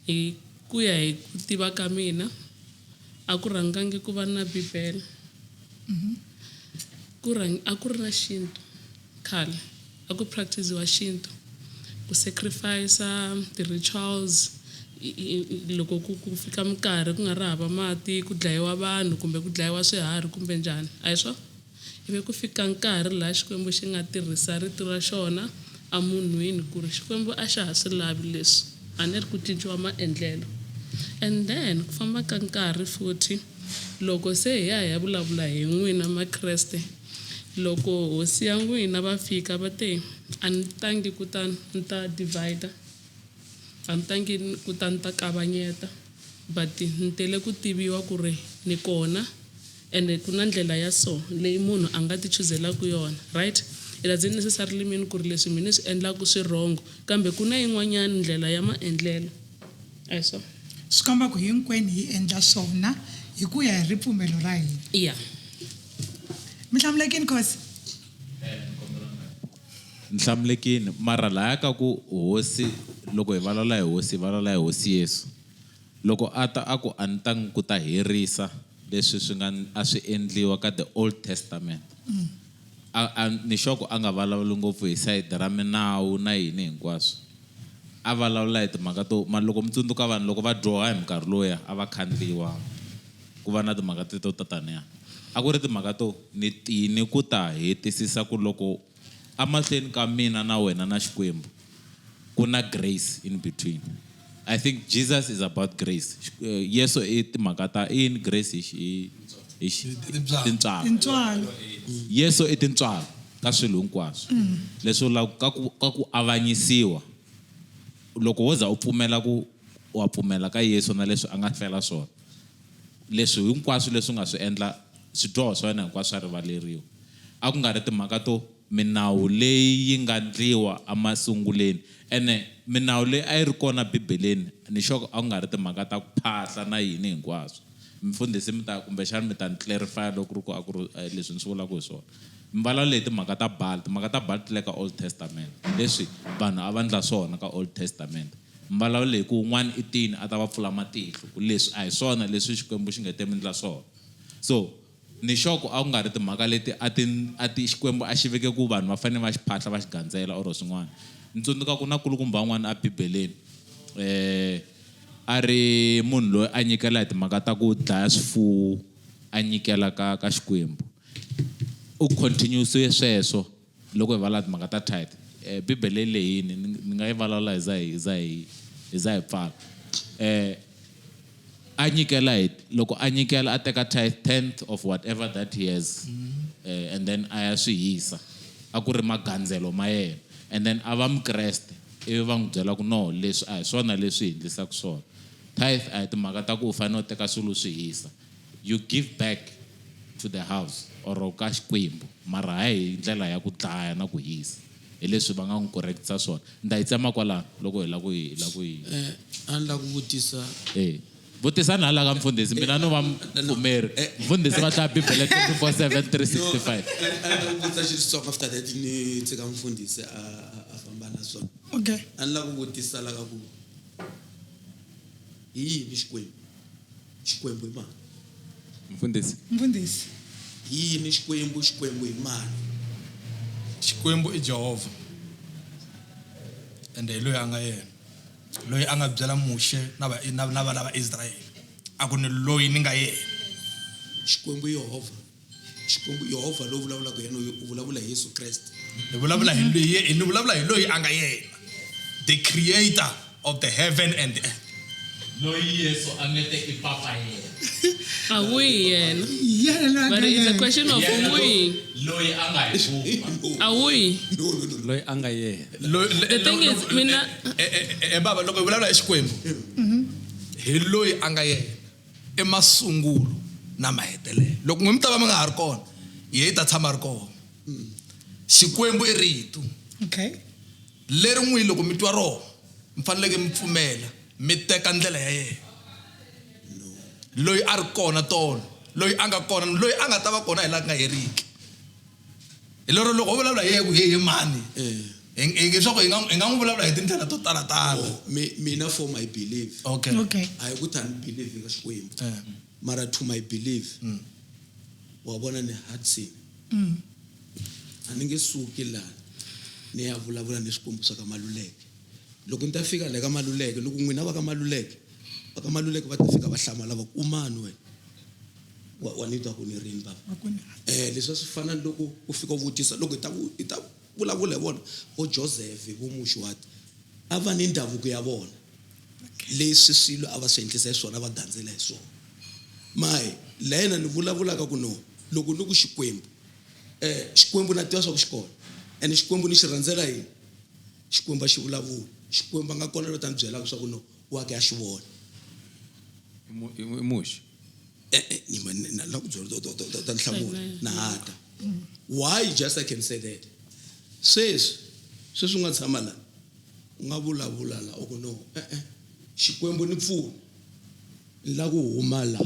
Hi ku ya hi ku tiva ka mina, a ku rhangangi ku va na Bibele. Ku a ku ri na xintu khale, a ku practice-iwa xintu. Ku sacrifice-a, ti-rituals, loko ku ku fika minkarhi ku nga ri hava mati, ku dlayiwa vanhu kumbe ku dlayiwa swiharhi kumbe njhani, a hi swona? Ivi ku fika nkarhi laha Xikwembu xi nga tirhisa rito ra xona emunhwini ku ri Xikwembu a xa ha swi lavi leswi, a ni ri ku cinciwa maendlelo. And then ku famba ka nkarhi futhi loko se hi ya hi ya vulavula hi n'wina makreste loko hosi ya n'wina va fika va te a ni tangi ku ta ni ta divider a ni tangi ku ta ni ta kavanyeta but ni tele ku tiviwa ku ri ni kona ende ku na ndlela ya so leyi munhu a nga ti chuzelaka yona right it doesn't necessarily mean ku ri leswi mina ni swi endlaka swi wrong kambe ku na yin'wanyana ndlela ya maendlelo a hi swona Swi komba ku hinkwenu hi endla swona hi ku ya hi ripfumelo ra hina. Ya. Mi hlamulekini khosi? Ni hlamulekini mara laya ka ku hosi loko hi vulavula hi hosi hi vulavula hi hosi Yesu loko a ta a ku a ni tangi ku ta herisa leswi swi nga a swi endliwa ka the old testament a, a ni sure ku a nga vulavuli ngopfu hi sayiti ra minawu na yini hinkwaswo a vulavula hi timhaka to ma loko mi tsundzuka vanhu loko va dyoha hi minkarhi lowuya a va khandliwa ku va na timhaka teto ta taniya a ku ri timhaka to ni tini ku ta hetisisa ku loko amahlweni ka mina na wena na Xikwembu ku na grace in between i think jesus is about grace Yesu i timhaka ta i yini grace hi hi Tintswalo. Tintswalo. Yesu i tintswalo ka swilo hinkwaswo leswi vulaka ka ku ka ku avanyisiwa loko wo za u pfumela ku wa pfumela ka Yesu na leswi a nga fela swona leswi hinkwaswo leswi u nga swi endla swidyoho swa wena hinkwaswo swa rivaleriwa a ku nga ri timhaka to minawu leyi yi nga ndliwa emasunguleni ene minawu leyi a yi ri kona bibeleni ni sure a ku nga ri timhaka ta ku phahla na yini hinkwaswo mfundhisi mi ta kumbexana mi ta ni clarify loko ku ri ku a ku ri leswi ni swi vulaka hi swona mi vulavula hi timhaka ta Baal timhaka ta Baal ti le ka Old Testament leswi vanhu a va ndla swona ka Old Testament mi vulavula hi ku un'wana i tini a ta va pfula matihlo ku leswi a hi swona leswi Xikwembu xi nge te mi ndla swona so ni sure ku a ku nga ri timhaka leti a ti a ti Xikwembu a xi veke ku vanhu va fanele va xi phahla va xi gandzela or swin'wana ni tsundzuka ku na kulukumba un'wana a bibeleni a ri munhu loyi a nyikela hi timhaka ta ku dlaya swifuwo a nyikela ka ka Xikwembu u continues sweswo loko hi vulavula timhaka ta tithe bibele yi lehini ni nga yi vulavula hi za hi za hi hi za hi pfala a nyikela hi loko a nyikela a teka tithe tenth of whatever that he has and then a ya swi hisa a ku ri magandzelo ma yena and then a va mukreste ivi va n'wi byela ku no leswi a hi swona leswi hi endlisaka swona tithe a hi timhaka ta ku u fanele u teka swilo swi hisa you give back to the house or ka Xikwembu mara hayi hi ndlela ya ku dlaya na ku hisa hi leswi va nga n'wi correctisa swona ni ta yi tsema kwalano loko hi lava ku yi la ku yi A ni lava ku vutisa eh vutisani hala ka mfundhisi mina no va mupfumeri mfundhisi va hlaya bibele 24/7 365 A ni lava ku vutisa xitsongo after that ni tshika mfundhisi a a famba na swona Okay. A ni lava ku vutisa la ka ku hi yini Xikwembu Xikwembu i mani mfundhisi Mfundhisi. Hi yini Xikwembu Xikwembu i mani Xikwembu i Jehovha ende hi loyi a nga yena loyi a nga byela Muxe na va na na vana va Israyele a ku ni loyi ni nga yena Xikwembu i Yehovha Xikwembu Yehovha lowu vulavulaka yena u vulavula hi Yesu Kreste ni vulavula hi loyi ni vulavula hi loyi a nga yena the creator of the heaven and the earth loyi Yesu a nge te i papa yena A wuyi yena Yena loyi a but nga it's a yena. question of wuyi loyi a nga hi vumba a wuyi loyi a nga yena The thing is, mina- baba loko hi vulavula hi Xikwembu hi loyi a nga yena i masungulo na mahetelelo loko n'we mi ta va mi nga ha ri kona yehe i ta tshama a ri kona Xikwembu i rito Okay. leri n'wi loko mi twa rona mi faneleke mi pfumela mi teka ndlela ya yena loyi a ri kona tolo loyi a nga kona loyi a nga ta va kona hi laha ku nga heriki hi lero loko ho vulavula hi yena ku he mani leswaku hi nga hi nga n'wi vulavula hi tindlela to talatala Oh, mina for my belief okay Okay. a hi ku ta ni believe ka Xikwembu mara to my belief wa vona ni Hudson a ni nge suki laha ni ya vulavula ni swikwembu swa ka Maluleke loko ni ta fika la ka Maluleke loko n'wina va ka Maluleke va ka Maluleke va ta fika va hlamala va ku u mani wena wa ni twa ku ni rini baba leswi a swi fana ni loko u fika u vutisa loko hi ta vulavula hi vona vo Joseph vo Muxe what a va ni ndhavuko ya vona Leswi swilo a va swi endlisa hi swona va gandzela hi swona. Mahi la yena ni vulavulaka ku no loko ni ku Xikwembu Xikwembu na tiva swa ku xi kona ene Xikwembu ni xi rhandzela yini? Xikwembu a xi vulavuli. Xikwembu a nga kona loyi ta ni byelaka swa ku no wa ke a xi vona. I Muxe. E-e, nyima na la ku byela ta nhlamulo na hata. Why just I can say that? Sweswi sweswi u nga tshama la u nga vulavula la u ku no e-e Xikwembu ni pfuna ni la ku huma la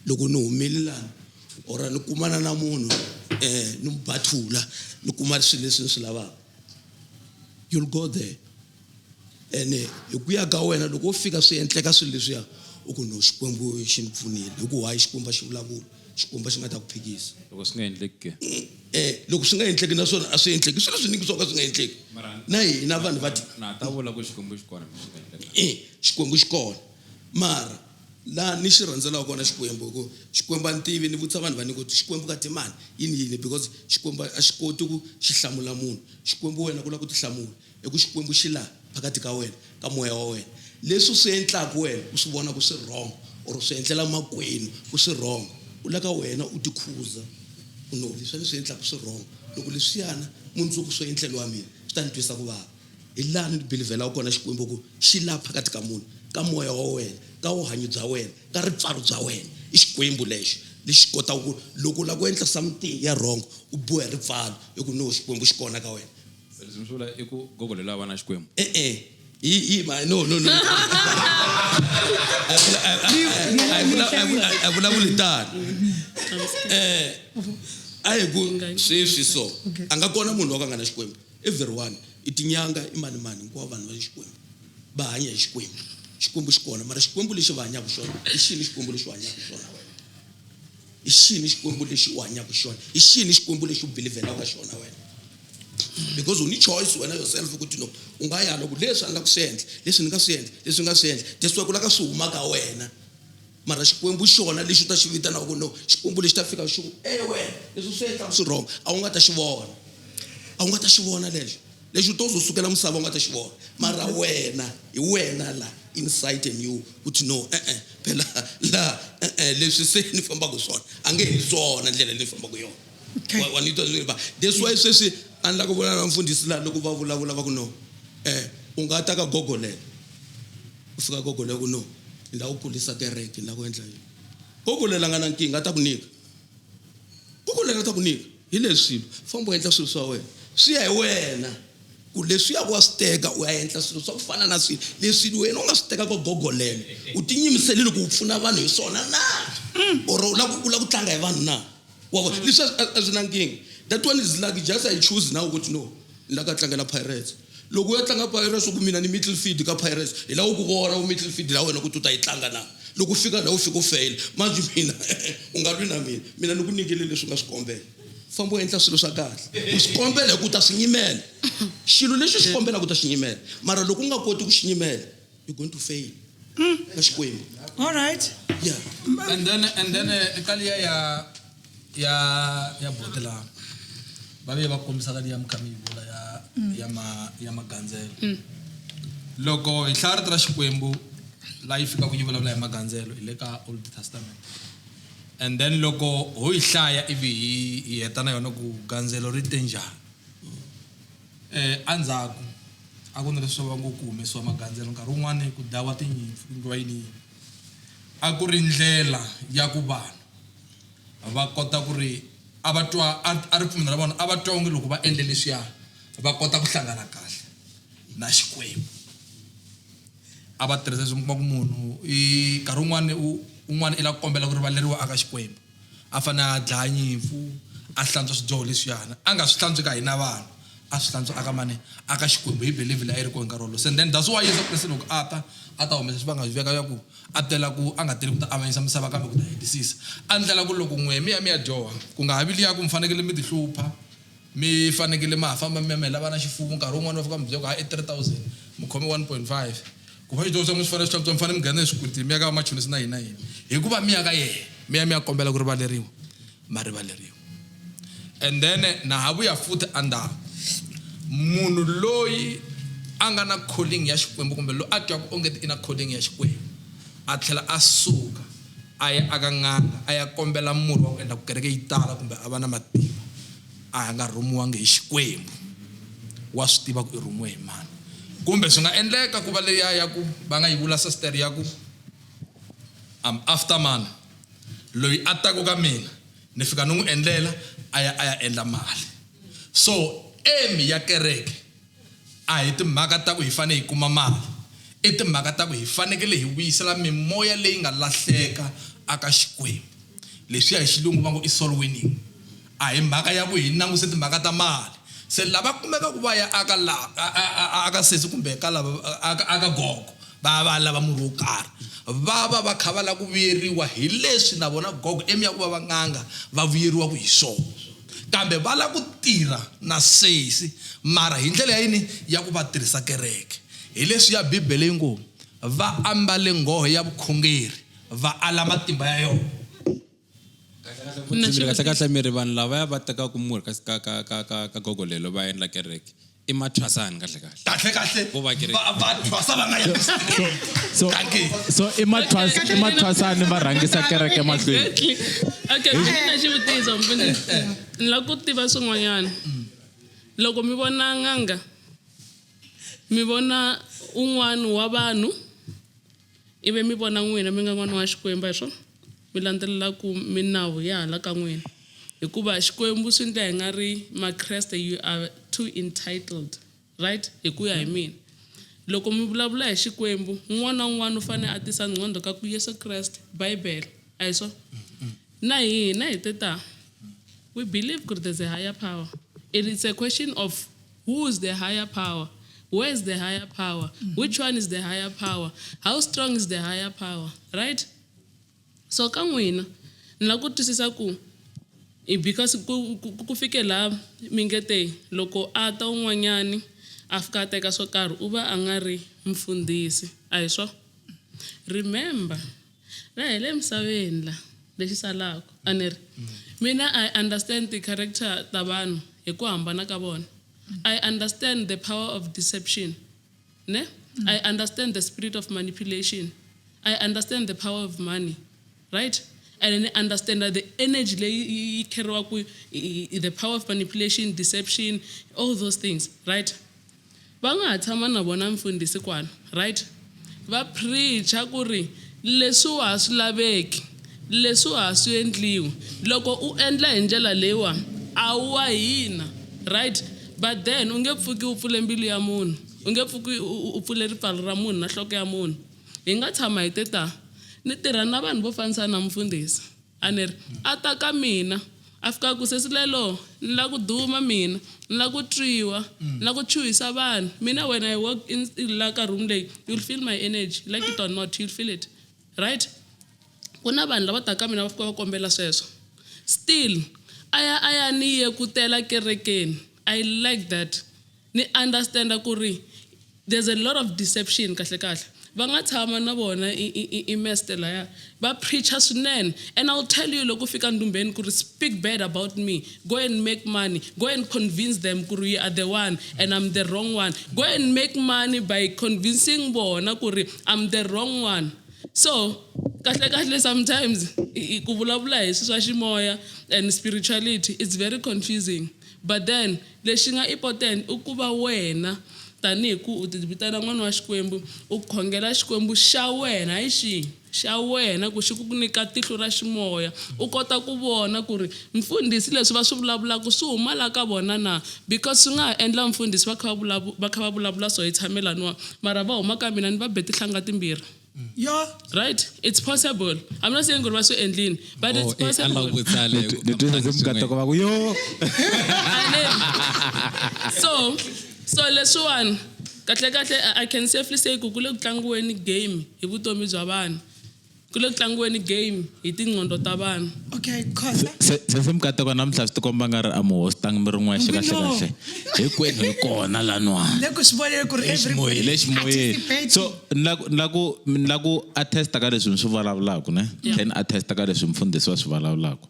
loko ni humile lani or ni kumana na munhu ni n'wi bathula ni kuma swilo leswi ni swi lavaka you'll go there ene hi ku ya ka wena loko wo fika swi endleka swilo leswiya u ku no Xikwembu xi ni pfunile hi ku hayi Xikwembu a xi vulavuli Xikwembu xi nga ta ku phikisa loko swi nga endleki ke loko swi nga endleki naswona a swi endleki swilo swiningi swo ka swi nga endleki na hina vanhu va na ta vula ku Xikwembu xi kona swi nga endleki Xikwembu xi kona mara laha ni xi rhandzelaka kona Xikwembu hi ku Xikwembu a ni tivi ni vutisa vanhu va ni ku Xikwembu ka timani yini yini because Xikwembu a xi koti ku xi hlamula munhu Xikwembu wena ku lava ku ti hlamula hi ku Xikwembu xi laha phakathi ka wena ka moya wa wena leswi u swi endlaka wena u swi vona ku swi wrong or swi endlela makwenu ku swi wrong u la ka wena u tikhuza ku no leswi ni swi endlaka swi wrong loko leswiyana mundzuku swo endleriwa mina swi ta ni twisa ku vava hi laha ni bilivhelaka kona Xikwembu ku xi laha phakathi ka munhu ka moya wa wena ka vuhanyo bya wena ka ripfalo bya wena i Xikwembu lexo lexi kotaka ku loko u lava ku endla something ya wrong u boha ripfalo hi ku no Xikwembu xi kona ka wena leswi mi swi vula i ku gogo leri a va na Xikwembu e-e hi ma no no no a vulavuli tano a hi ku sweswi so a nga kona munhu wa ka nga na Xikwembu everyone i tinyanga i mani mani hinkwavo vanhu va Xikwembu va hanya hi Xikwembu Xikwembu xi kona mara Xikwembu lexi va hanyaka xona i xini Xikwembu lexi u hanyaka xona wena i xini Xikwembu lexi u hanyaka xona i xini Xikwembu lexi u believelaka xona wena because u ni choice wena yourself ukuthi no u nga ya loko leswi a ni la ku swi endla leswi ni nga swi endla leswi nga swi endla that's why ku la ka swi huma ka wena mara Xikwembu xona lexi u ta xi vitanaka ku no Xikwembu lexi ta fika xi ku e wena leswi swi endlaka swi wrong a wu nga ta xi vona a wu nga ta xi vona lexo lexi u to zo sukela misava u nga ta xi vona mara wena hi wena la inside in you ukuthi no e-e phela la e-e leswi se ni fambaka hi swona a nge hi swona ndlela leyi ni fambaka yona wa ni twa va that's why sweswi a ni lava ku vula na mfundhisi laha loko va vulavula va ku no u nga ta ka gogo lelo u fika gogo lelo ku no ni lava ku kulisa kereke ni lava ku endla yini gogo lelo a nga na nkingha a ta ku nyika gogo lelo a ta ku nyika hi leswi swilo famba u endla swilo swa wena swi ya hi wena ku leswiya wa swi teka u ya endla swilo swa ku fana na swilo leswi wena u nga swi teka ka gogo lelo u tinyimiselile ku u pfuna vanhu hi swona na or u lava ku tlanga hi vanhu na wa vona leswi a swi na nkingha that one is like just I choose now ukuthi no ni la ka tlangela Pirates loko u ya tlanga Pirates ku mina ni middle field ka Pirates hi lava ku vona u middle field la wena ku tu ta yi tlanga na loko u fika la u fika u fail manje mina u nga lwi na mina mina ni ku nyikele leswi u nga swi kombela famba u endla swilo swa kahle u swi kombela hi ku u ta swi nyimela xilo lexi u xi kombelaka u ta xi nyimela mara loko u nga koti ku xi nyimela you're going to fail ka Xikwembu all right yeah and then eka liya ya boti laha va vuye va kombisa ka liya mi kha mi yi vula ya magandzelo loko hi hlaya rito ra Xikwembu laha yi fikaka yi vulavula hi magandzelo hi le ka Old Testament and then loko ho yi hlaya ivi hi heta na yona ku gandzelo ri te njhani endzhaku a ku na leswi va ngo ku humesiwa magandzelo nkarhi wun'wani ku dlawa tinyimpfu ku endliwa yini yini a ku ri ndlela ya ku vanhu va kota ku ri a va twa a ripfumelo ra vona a va twa onge loko va endle leswiya va kota ku hlangana kahle na Xikwembu a va tirhisa leswi mi kuma ku munhu i nkarhi wun'wani un'wana i lava ku kombela ku rivaleriwa aka Xikwembu a fanele a dlaya nyimpfu a hlantswa swidyoho leswiyana a nga swi hlantswi ka hina vanhu a swi hlantswa aka mani aka Xikwembu hi believe leyi a yi ri kona nkarhi wolowo so and then that's why Yesu Kreste loko a ta humesa swi va nga swi veka ya ku a tela ku a nga teli ku ta avanyisa misava kambe ku ta hetisisa a ndlela ku loko n'we mi ya mi ya dyoha ku nga ha vi liya ku mi fanekele mi ti hlupha mi fanekele ma ha famba mi ya mi ya lava na xifuwo nkarhi wun'wani va fika mi byela ku ha i 3000 mi khome 1.5 ku va xidyoho xa n'wina swi fanele swi hlantswiwa mi fanele mi nghena eswikwelitini mi ya ka vamachonisi na yini na yini hikuva mi ya ka yena mi ya mi ya kombela ku rivaleriwa ma rivaleriwa and then na ha vuya futhi endzhaku munhu loyi a nga na calling ya Xikwembu kumbe loyi a twaka onge i na calling ya Xikwembu a tlhela a suka a ya aka n'anga a ya kombela murhi wa ku endla ku kereke yi tala kumbe a va na matimba a nga rhumiwangi hi Xikwembu wa swi tiva ku i rhumiwe hi mani kumbe swi nga endleka ku va leya ya ku va nga yi vula sister ya ku I'm after man loyi a taku ka mina ni fika ni n'wi endlela a ya a ya endla mali so aim ya kereke a hi timhaka ta ku hi fanele hi kuma mali i timhaka ta ku hi fanekele hi vuyisela mimoya leyi nga lahleka aka Xikwembu leswiya hi xilungu va ngo i soul winning a hi mhaka ya ku hi languse timhaka ta mali se lava kumeka ku va ya aka la aka sesi kumbe ka lava aka aka gogo va va lava murhi wo karhi va va va kha va lava ku vuyeriwa hi leswi na vona gogo emi ya ku va va n'anga va vuyeriwaka hi swona kambe va lava ku tirha na sesi mara hi ndlela ya yini ya ku va tirhisa kereke hi leswi ya bibele yi ngo va ambale nghohe ya vukhongeri va ala matimba ya yona Kahle kahle mi ri vanhu lavaya va tekaka murhi ka ka ka ka ka ka gogo lelo va endla kereke i mathwasani kahle kahle kahle kahle Vo va kereke. va va thwasa va nga ya So Dankie. so i mathwasa i mathwasani va rhangisa kereke mahlweni. Exactly. Okay, ni na xivutiso mfundhisi. Ni lava ku tiva swin'wanyana. Loko mi vona n'anga mi vona un'wana wa vanhu ivi mi vona n'wina mi nga n'wana wa Xikwembu a hi swona mi landzelela ku minawu ya hala ka n'wina hikuva Xikwembu swi endla hi nga ri makreste you are too entitled right hi ku ya hi mina loko mi vulavula hi Xikwembu un'wana na un'wana u fanele a tisa nqondo ka ku Yesu Kreste Bibele a hi swona na hina hi te ta we believe ku ri there's a higher power it is a question of who is the higher power where is the higher power which one is the higher power how strong is the higher power right so ka n'wina ni lava ku twisisa ku i because ku ku ku fike laha mi nge te loko a ta un'wanyani a fika a teka swo karhi u va a nga ri mfundhisi a hi swona remember la hi le misaveni la lexi salaka a ni ri mina I understand ti-character ta vanhu hi ku hambana ka vona I understand the power of deception ne I understand the spirit of manipulation I understand the power of money right and then I understand that the energy leyi yi carry-waku the power of manipulation deception all those things right va nga ha tshama na vona mfundhisi kwala right va preacha ku ri leswiwa a swi laveki leswiwa a swi endliwi loko u endla hi ndlela leyiwa a wu wa hina right but then u nge pfuki u pfule mbilu ya munhu u nge pfuki u pfule ripfalo ra munhu na nhloko ya munhu hi nga tshama hi te ta ni tirha na vanhu vo fanisa na mfundhisi a ni ri a ta ka mina a fika ku sesi lelo ni lava ku duma mina ni lava ku twiwa ni lava ku chuhisa vanhu mina when I walk in la ka room leyi you'll feel my energy like it or not you'll feel it right ku na vanhu lava taka ka mina va fika va kombela sweswo still a ya a ya ni ye ku tela kerekeni I like that ni understand ku ri there's a lot of deception kahle kahle va nga tshama na vona i meste laya va preacher swinene and I'll tell you loko fika ndumbeni ku ri speak bad about me go and make money go and convince them ku ri you are the one and I'm the wrong one go and make money by convincing vona ku ri I'm the wrong one so kahle kahle sometimes ku vulavula hi swilo swa ximoya and spirituality it's very confusing but then lexi nga important i ku va wena tanihi ku u ti vitana n'wana wa Xikwembu u khongela Xikwembu xa wena hayi xihi xa wena ku xi ku nyika tihlo ra ximoya u kota ku vona ku ri mfundhisi leswi va swi vulavulaka swi huma la ka vona na because swi nga ha endla mfundhisi va kha va va kha va vulavula so hi tshame laniwa mara va huma ka mina ni va be tihlanga timbirhi yo right it's possible I'm not saying ku ri va swi endlini but it's possible Ni twisise mikateko va ku yo so so leswiwani kahle kahle I can safely say ku ku le ku tlangiweni game hi vutomi bya vanhu ku le ku tlangiweni game hi tinqondo ta vanhu okay khosa se se mikateko namuntlha swi tikomba nga ri a mi hostangi mi ri n'wexe kahle No. kahle hinkwenu hi kona laniwani le ku swi voneni ku ri hi le ximoyeni everybody so ni la ku ni la ku attesta ka leswi ni swi vulavulaka ne tlhela ni attesta ka leswi mfundhisi wa swi vulavulaka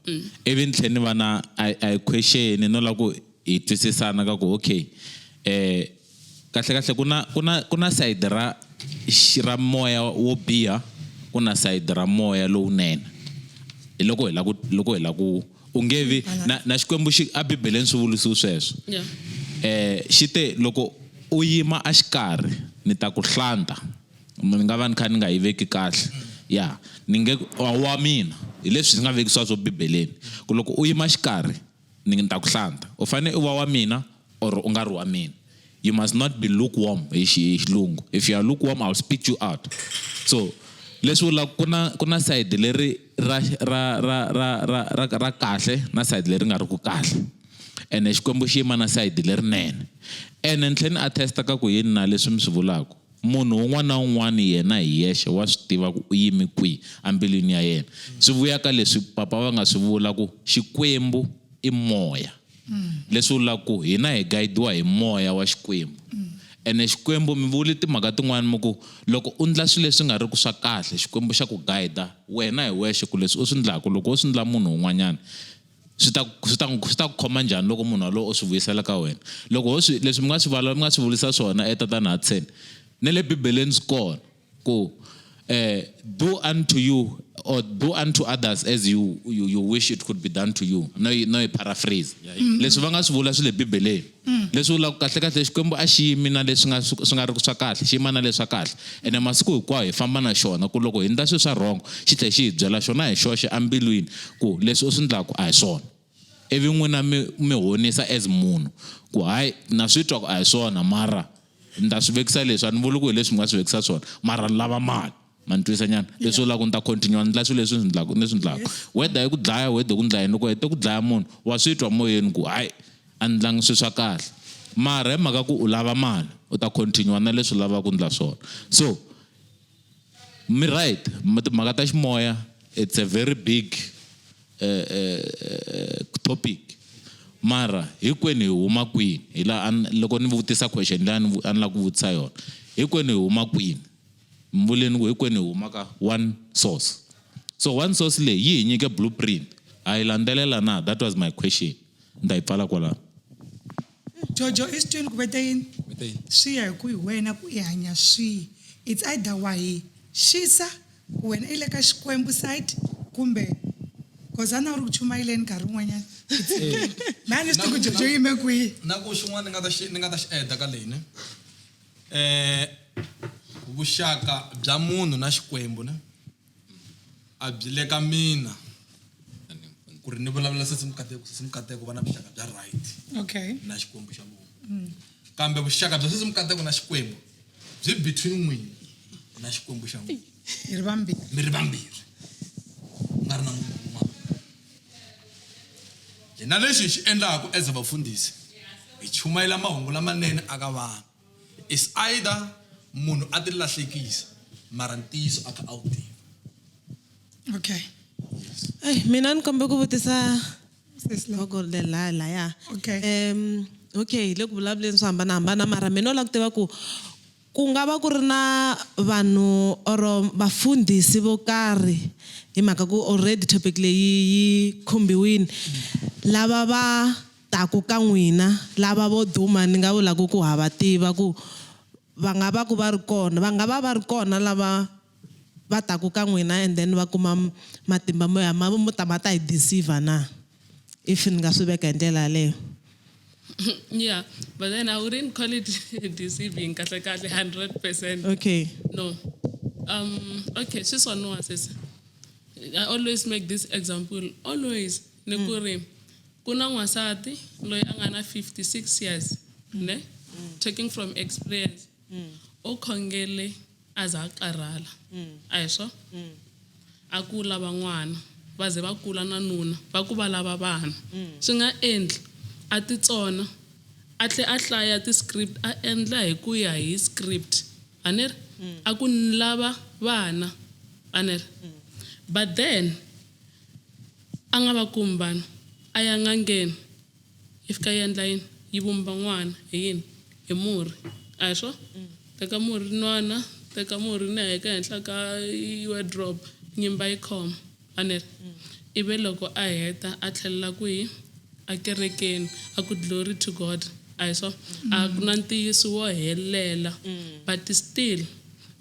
ivi ni tlhela ni va na a hi question no la ku hi twisisana ka ku okay Kahle kahle ku na side ra moya wo biha, ku na side ra moya lowunene. Hi loko hi la ku loko hi la ku u nge vi na Xikwembu xi a Bibeleni swi vulisiwe sweswo. Xi te loko u yima a xikarhi ni ta ku hlanta. Ni nga va ni kha ni nga yi veki kahle ya ni nge wa mina hi leswi swi nga vekisiwa swo Bibeleni ku loko u yima xikarhi ni ta ku hlanta, u fanele u va wa mina or u nga ri wa mina. You must not be lukewarm hi xilungu. If you are lukewarm, I will spit you out. So leswi vulaka ku na side leri ra kahle na side leri nga ri ku kahle, ene Xikwembu xi yima na side lerinene. Ene ni tlhela ni attesta ka ku yini na leswi mi swi vulaka, munhu un'wana na un'wana yena hi yexe wa swi tiva ku u yimi kwihi embilwini ya yena. Swi vuya ka leswi papa va nga swi vula ku Xikwembu i moya, leswi vulaka ku hina hi guidiwa hi moya wa Xikwembu. Ene Xikwembu mi vuli timhaka tin'wani mi ku loko u ndla swilo leswi nga ri ku swa kahle, Xikwembu xa ku guida wena hi wexe ku leswi u swi ndlaku loko u swi ndla munhu un'wanyana swi ta ku khoma njhani loko munhu walowo u swi vuyisela ka wena. Loko ho swi leswi mi nga swi vala mi nga swi vulisa swona etatana Hudson ne le Bibeleni swi kona ku do unto you or do unto others as you wish it could be done to you. No yi paraphrase leswi va nga swi vula swi le Bibeleni, leswi vulaka kahle kahle Xikwembu a xi yimi na leswi nga swi nga ri swa kahle, xi yima na leswa kahle. Ene masiku hinkwawo hi famba na xona ku loko hi ndla swilo swa wrong xi tlhela xi hi byela xona hi xoxe embilwini ku leswi u swi ndlaku a hi swona, ivi n'wina mi honisa as munhu ku hayi na swi twa ku a hi swona, mara ni ta swi vekisa leswi. A ni vuli ku hi leswi mi nga swi vekisa swona, mara ni lava mali, ma ni twisa nyana leswi vulaka ku ni ta continue ni ndla swilo leswi ni ndlaku ni swi ndlaku, whether hi ku dlaya, whether hi ku ndla yini. Loko hete ku dlaya munhu wa swi twa moyeni ku hayi a ni ndlangi swilo swa kahle, mara hi mhaka ku u lava mali u ta continue na leswi u lavaka ku ndla swona. So mi right, timhaka ta ximoya, it's a very big topic, mara hinkwenu hi huma kwini? Hi laha loko ni vutisa question leyi a ni lava ku vutisa yona, hinkwenu hi huma kwini? Mi vuleni ku hinkwenu hi huma ka one source, so one source leyi yi hi nyike blueprint, a yi landzelela na? That was my question, ni ta yi pfala kwalano. Jojo, i swi twini ku vete yini? Vete yini? Swi ya hi ku hi wena ku i hanya swihi. It's either wa hi xisa ku wena i le ka Xikwembu side kumbe cause a na u ri ku chumayeleni nkarhi wun'wanyana na ni swi tivi ku Jojo yime kwihi. Na ku xin'wana ni nga ta xi eda ka leyi ne vuxaka bya munhu na Xikwembu ne a byi le ka mina ku ri ni vulavula sesi Mukateko. Sesi Mukateko va na vuxaka bya right na Xikwembu xa vona, kambe vuxaka bya sesi Mukateko na Xikwembu byi between n'wina na Xikwembu xa n'wina. Hi ri vambirhi. Mi ri vambirhi, ku nga ri na munhu un'wana. Hina lexi hi xi endlaku as vafundhisi, hi chumayela mahungu lamanene aka vanhu. Is either munhu a ti lahlekisa, mara ntiyiso a kha a wu tiva. Okay. Ey, mina ni kombe ku vutisa Sis la. gogo la laya. Okay. Okay, le ku vulavuleni swo hambanahambana, mara mina u lava ku tiva ku ku nga va ku ri na vanhu or vafundhisi vo karhi, hi mhaka ku already topic leyi yi khumbiwini, lava va taku ka n'wina, lava vo duma, ni nga vulaku ku ha va tiva ku va nga va ku va ri kona, va nga va va ri kona lava va taku ka n'wina and then va kuma matimba mo ya ma mo ta ma ta hi deceive na, if ni nga swi veka hi ndlela yaleyo. Yeah, but then I wouldn't call it deceiving kahle kahle 100%. No. Okay, swi sis. I always make this example. Always. Ni ku ri ku na n'wansati loyi a nga na 56 years, ne? Talking from experience. U khongele a za a karhala. A hi swo? A ku lava n'wana, va ze va kula na nuna, va ku va lava vana. Swi nga endli a titsona, a tlhe a hlaya ti-script, a endla hi ku ya hi script, a ni ri a ku ni lava vana, a ni ri, but then a nga va kumi vana, a ya n'angeni, yi fika yi endla yini? Yi vumba n'wana hi yini? Hi murhi, a hi swo? Teka murhi nwana, teka murhi ni heka henhla ka wardrobe, nyimba yi khoma, a ni ri? Ivi loko a heta a tlhelela kwihi? A kerekeni, a ku glory to God. A hi swona? A ku na ntiyiso wo helela, but still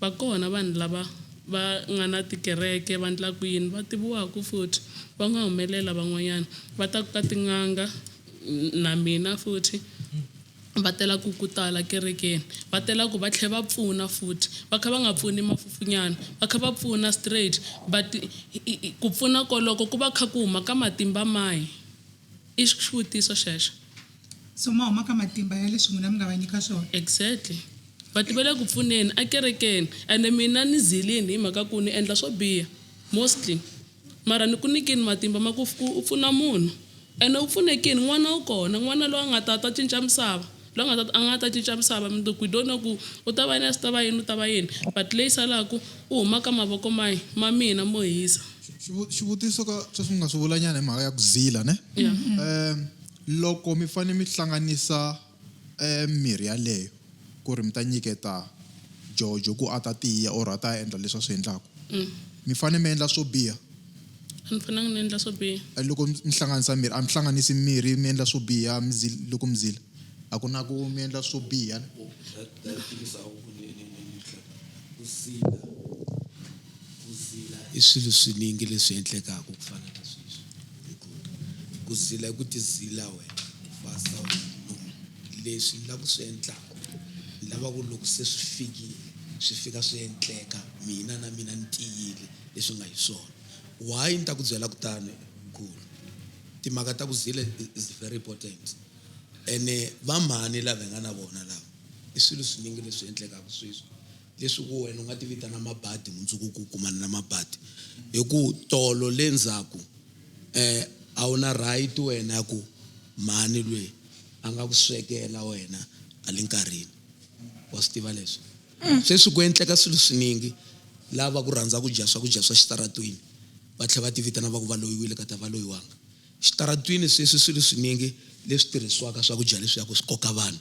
va kona vanhu lava va nga na tikereke va endlaku yini va tiviwaka futhi va nga humelela van'wanyana va ta ku ka tin'anga na mina futhi va tela ku ku tala kerekeni va tela ku va tlhela va pfuna futhi va kha va nga pfuni mafufunyana va kha va pfuna straight but ku pfuna koloko ku va kha ku huma ka matimba mahi i xivutiso xexo. So ma huma ka matimba ya leswi n'wina mi nga va nyika swona. Exactly va tivela ku pfuneni akerekeni ende mina ni zilini hi mhaka ku ni endla swo biha mostly mara ni ku nyikini matimba ma ku u pfuna munhu ene u pfunekini n'wana u kona n'wana loyi a nga ta ta cinca misava loyi a nga ta a nga ta cinca misava mundzuku we don't know ku u ta va yini a swi ta va yini u ta va yini but leyi salaku u huma ka mavoko mahi ma mina mo hisa. Xivutiso ka sweswi mi nga swi vula nyana hi mhaka ya ku zila ne? Yeah. Loko mi fanele mi hlanganisa mirhi yaleyo ku ri mi ta nyiketa Jojo ku a ta tiya or a ta endla leswi a swi endlaka mi fanele mi endla swo biha? A ni fanelanga ni endla swo biha. Loko mi hlanganisa mirhi a mi hlanganisi mirhi mi endla swo biha mi loko mi zila a ku na ku mi endla swo biha ne? Ku zila ku zila i swilo swiningi leswi endlekaka ku fana na sweswi ku zila i ku ti zila wena u fasta no leswi ni lava ku swi endlaka ni lava ku loko se swi fikile swi fika swi endleka mina na mina ni tiyile leswi nga hi swona why ni ta ku byela kutani mkhulu timhaka ta ku zila is very important ene va mhani lava hi nga na vona lava i swilo swiningi leswi endlekaka sweswi leswi ku wena u nga ti vitana mabadi mundzuku ku kumana na mabadi hi ku tolo le ndzhaku a wu na right wena ya ku mhani lweyi a nga ku swekela wena a le nkarhini wa swi tiva leswi sweswi ku endleka swilo swiningi lava ku rhandza ku dya swakudya swa xitaratwini va tlhela va ti vitana va ku va loyiwile ka ta va loyiwanga xitaratwini sweswi swilo swiningi leswi tirhisiwaka swakudya leswiya ku swi koka vanhu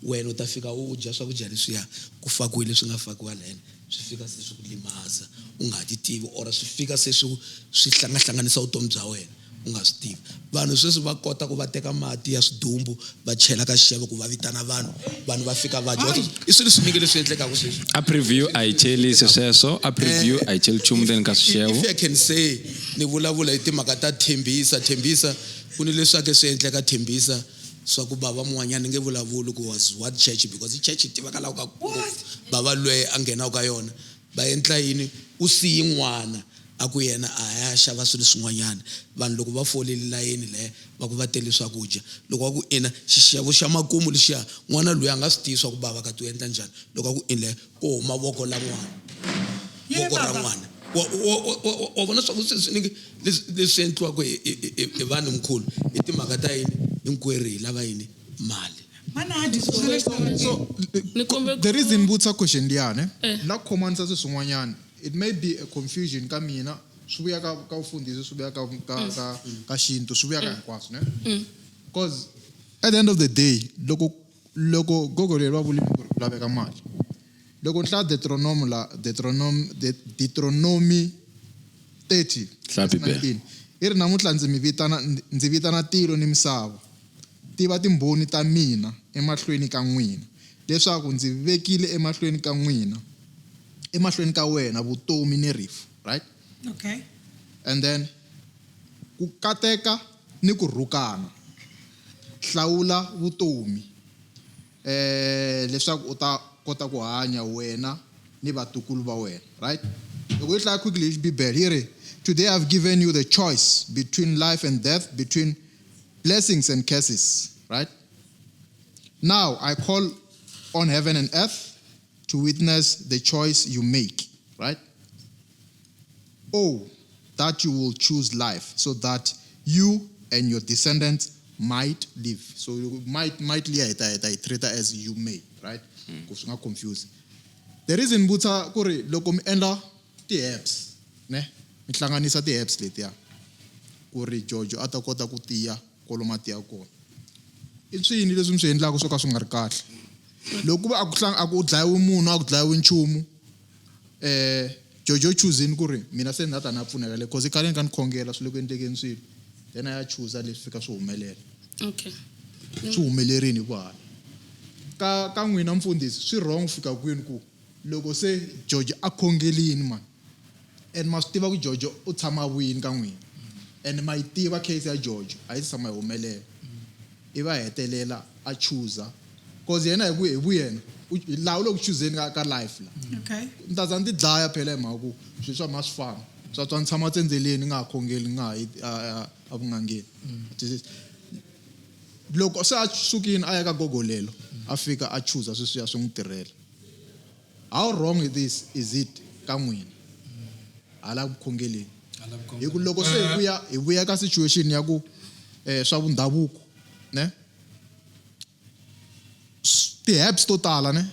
wena u ta fika u dya swakudya leswiya ku fakiwe leswi nga fakiwa lena swi fika se swi ku limaza u nga ha ti tivi or swi fika se swi swi hlangahlanganisa vutomi bya wena u nga swi tivi vanhu sweswi va kota ku va teka mati ya swidumbu va chela ka xixevo ku va vitana vanhu vanhu va fika va dya i swilo swiningi leswi endlekaka sweswi A preview a yi chelisi sweswo a preview a yi cheli nchumu ndzeni ka swixevo. If I can say ni vulavula hi timhaka ta Thembisa Thembisa ku ni leswi swi endleka Thembisa swa ku bava mun'wanyana ni nge vulavuli ku was what church because i church yi tivakalaka ka ngopfu bava lweyi a nghenaka ka yona va endla yini u siyi n'wana a ku yena a ya xava swilo swin'wanyana vanhu loko va folile layeni le va ku va tele swakudya loko va ku ina xixevo xa makumu lexiya n'wana loyi a nga swi tivi swa ku bava ka ti u endla njhani loko a ku in le ko huma voko la n'wana voko ra n'wana wa vona swa ku swilo swiningi leswi endliwaka hi vanhu mkhulu i timhaka ta yini hinkwerhu hi lava yini mali So the reason vutisa question liyani la khomanisa swilo swin'wanyana it may be a confusion ka mina swi vuya ka ka vufundhisi swi vuya ka ka ka ka xintu swi vuya ka hinkwaswo ne because at the end of the day loko loko gogo leri va vulini ku ri ku laveka mali loko ni hlaya Deuteronomy la Deuteronomy Deuteronomy 30 Hlaya Bibele. 19 i ri namuntlha ndzi mi vitana ndzi vitana tilo ni misava tiva timbhoni ta mina emahlweni ka n'wina leswaku ndzi vekile emahlweni ka n'wina emahlweni ka wena vutomi ni rifu right Okay. And then ku kateka ni ku rhukana hlawula vutomi leswaku u ta kota ku hanya wena ni vatukulu va wena right loko yi hlaya quickly hi Bibele yi ri today I've given you the choice between life and death between blessings and curses right now I call on heaven and earth to witness the choice you make right oh that you will choose life so that you and your descendants might live so you might might liya hi ta hi ta yi treat as you may right ku swi nga confuse the reason vutisa ku ri loko mi endla ti-herbs ne mi hlanganisa ti-herbs letiya ku ri Jojo a ta kota ku tiya kwalomu a tiya kona i swini leswi mi swi endlaka swo ka swi nga ri kahle loko ku va a ku a ku dlayiwi munhu a ku dlayiwi nchumu Jojo choosini ku ri mina se ni ta na pfuneka le cause i khale ni kha ni khongela swi le ku endlekeni swilo then a ya choosa leswi fika swi humelela Okay. Swi humelerini hi ku hala. Ka ka n'wina mfundhisi swi wrong fika kwini ku loko se George a khongelini man and ma swi tiva ku George u tshama vuyini ka n'wina and ma yi tiva case ya George a yi tshama yi humelela i va hetelela a chooser cause yena hi vu hi vuyena laha u le ku chuzeni ka ka life la Okay. ni ta za ni ti dlaya phela hi mhaka ku swilo swa ma swi fana swa twa ni tshama tsendzeleni ni nga ha khongeli ni nga ha yi a vun'angeni Twisisa? Loko se a sukile a ya ka gogo lelo a fika a chuza sweswiya swi n'wi tirhela how wrong is this is it ka n'wina hala vukhongeleni hi ku loko se hi vuya hi vuya ka situation ya ku swa vundhavuko ne ti-herbs to tala ne